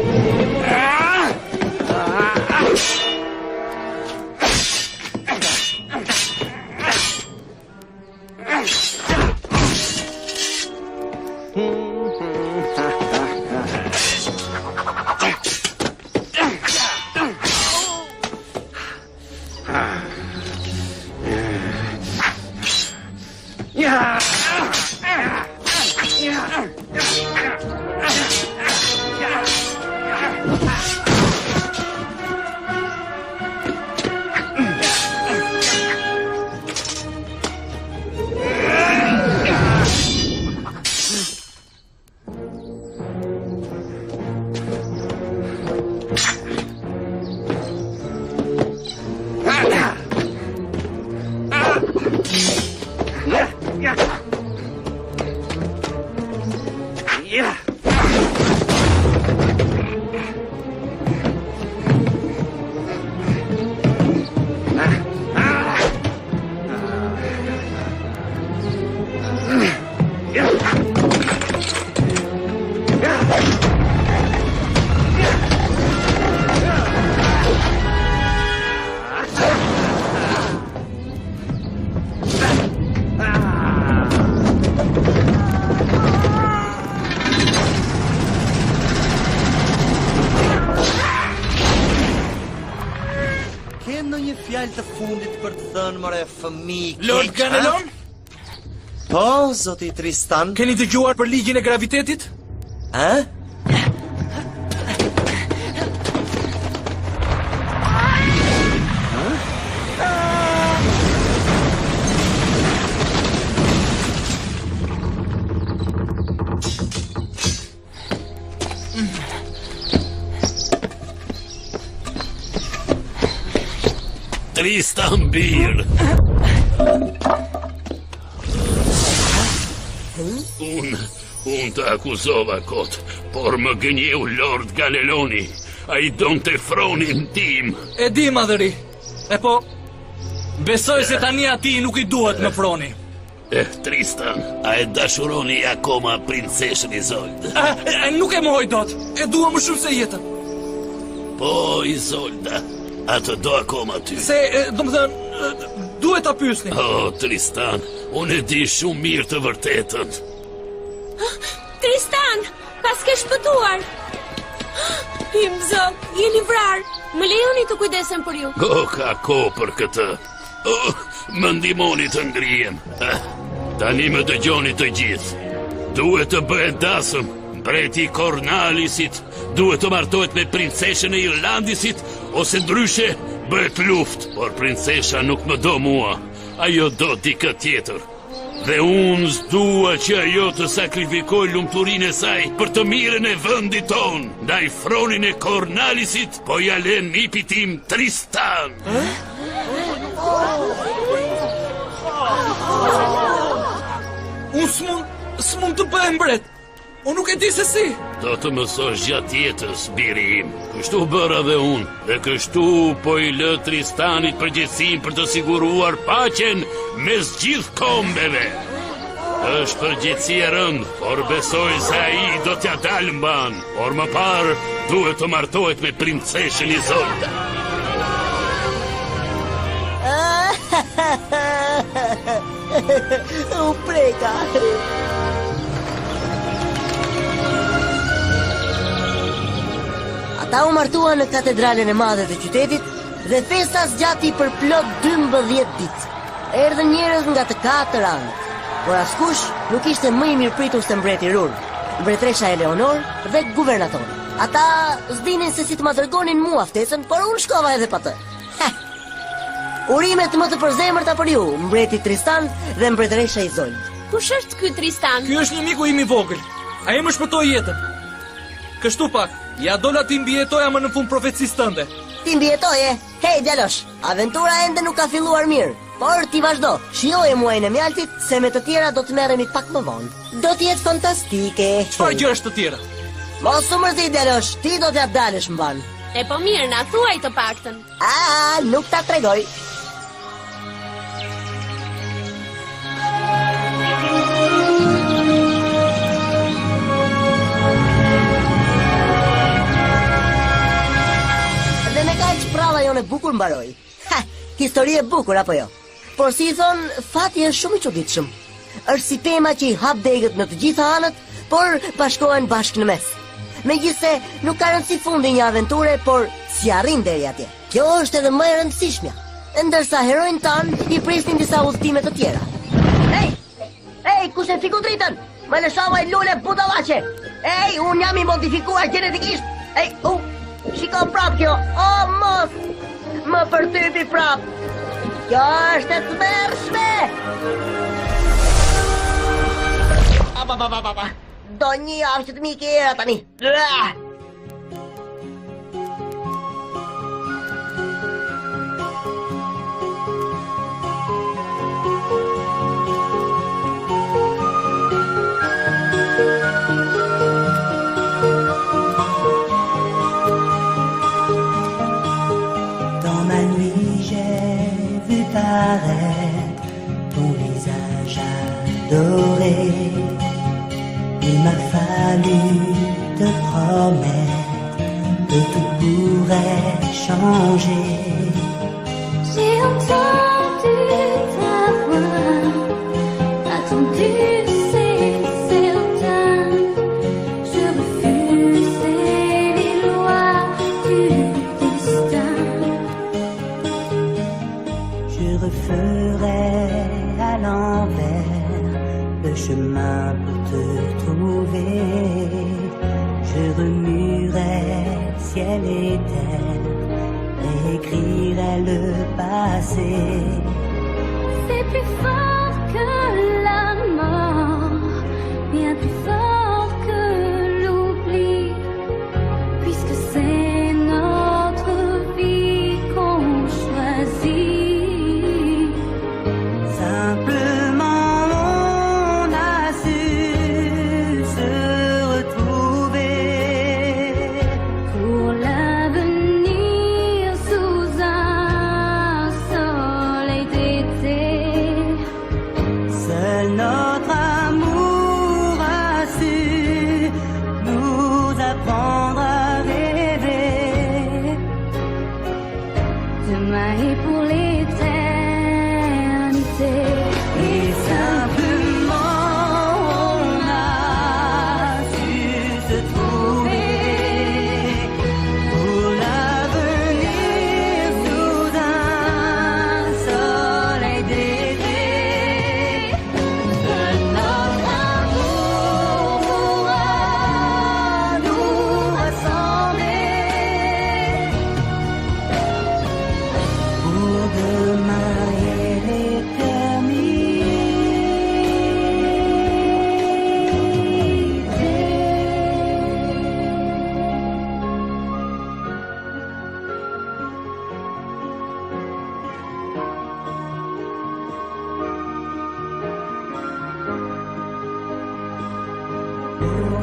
Ke ndonjë fjalë të fundit për të thënë more fëmijë? Lord Ganelon? Po, zoti Tristan. Keni dëgjuar për ligjin e gravitetit? Ë? Tristan bir. Unë, unë të akuzova kot, por më gënjeu Lord Ganeloni. Ai donte fronin tim. E di, madhëri. E po, besoj se tani atij nuk i duhet më froni. Eh, Tristan, a e dashuroni akoma princeshën Izold? A, e, nuk e mohoj dot. E dua më shumë se jetën. Po, Izolda, a të do akoma ty? Se, e, domethënë, e, duhet ta pyesni. Oh, Tristan, unë e di shumë mirë të vërtetën. Tristan, paske shpëtuar. Imzot, jeni vrarë. Më lejoni të kujdesem për ju. Oh, ka kohë për këtë. Oh, më ndihmoni të ngrihem. Eh, tani më dëgjoni të gjithë. Duhet të bëhet dasëm. Mbreti i Kornalisit duhet të martohet me princeshën e Irlandisit ose ndryshe bëhet luftë. Por princesha nuk më do mua. Ajo do dikë tjetër. Dhe unë s'dua që ajo të sakrifikojë lumturinë e saj për të mirën e vendit tonë. Ndaj fronin e Kornalisit po ia lë nipit tim Tristan. Unë s'mund, s'mund të bëhem mbret. Unë nuk e di se si. Do të mësosh gjatë jetës, biri im. Kështu bëra dhe unë, dhe kështu po i lë Tristanit përgjegjësinë për të siguruar paqen mes gjithë kombeve. Është përgjegjësi e rëndë, por besoj se ai do t'ia dalë mbanë. Por më parë, duhet të martohet me princeshën Izolda. U preka. Ata u martuan në katedralen e madhe të qytetit dhe festa zgjati për plot 12 ditë. Erdhën njerëz nga të katër anët, por askush nuk ishte më i mirëpritur se mbreti Rur, mbretëresha Eleonor dhe guvernatori. Ata s'dinin se si të ma dërgonin mua ftesën, por unë shkova edhe pa të. Urimet më të përzemërta për ju, mbreti Tristan dhe mbretëresha Izold. Kush është ky Tristan? Ky është një miku im i vogël. Ai më shpëtoi jetën. Kështu pak, ia dola t'i mbijetoja më në fund profecisë tënde. Ti mbijetoje. Hej, djalosh, aventura ende nuk ka filluar mirë. Por ti vazhdo, shijoje muajin e mjaltit, se me të tjera do të merremi pak më vonë. Do të jetë fantastike. Çfarë gjërash të tjera? Mos u mërzit, djalosh, ti do t'ia dalësh mbanë. E po mirë, na thuaj të paktën. A, nuk ta tregoj. Dhe me kaq prralla jonë e bukur mbaroi. Ha, histori e bukur apo jo? Por si i thonë, fati është shumë i çuditshëm. Është si pema që i hap degët në të gjitha anët, por bashkohen bashkë në mes. Megjithëse nuk ka rëndësi fundi i një aventure, por si arrin deri atje. Kjo është edhe më e rëndësishmja. Ndërsa heronjtë tanë i prisnin disa udhëtime të tjera. Ej! Ej, kush e fiku dritën? Më lësho moj lule budallaqe! Ej, unë jam i modifikuar gjenetikisht! Ej, u, shiko prap kjo! O, mos! Më përtypi prap! Kjo është e tmerrshme! Pa, pa, pa, pa, pa. Do një javë që të më ikë era tani. Ah! Dans ma nuit, j'ai vu paraître ton visage adoré. Il m'a fallu te promettre que tout pourrait changer. J'ai entendu ta voix, attendu, c'est certain. Je refusais les lois du destin. Je referai à l'envers le chemin pour te trouver. Je remuerai ciel et terre, réécrirai le passé. C'est plus fort que la mort, bien plus fort que l'oubli, puisque c'est notre vie qu'on choisit. Simplement on a su se retrouver. Pour l'avenir sous un soleil d'été. Seul notre amour a su nous apprendre à rêver. Demain est pour l'éternité. Et simplement on a su se trouver pour l'avenir sous un soleil d'été. Seul notre amour pourra nous rassembler. Pour demain et l'éternité. Pour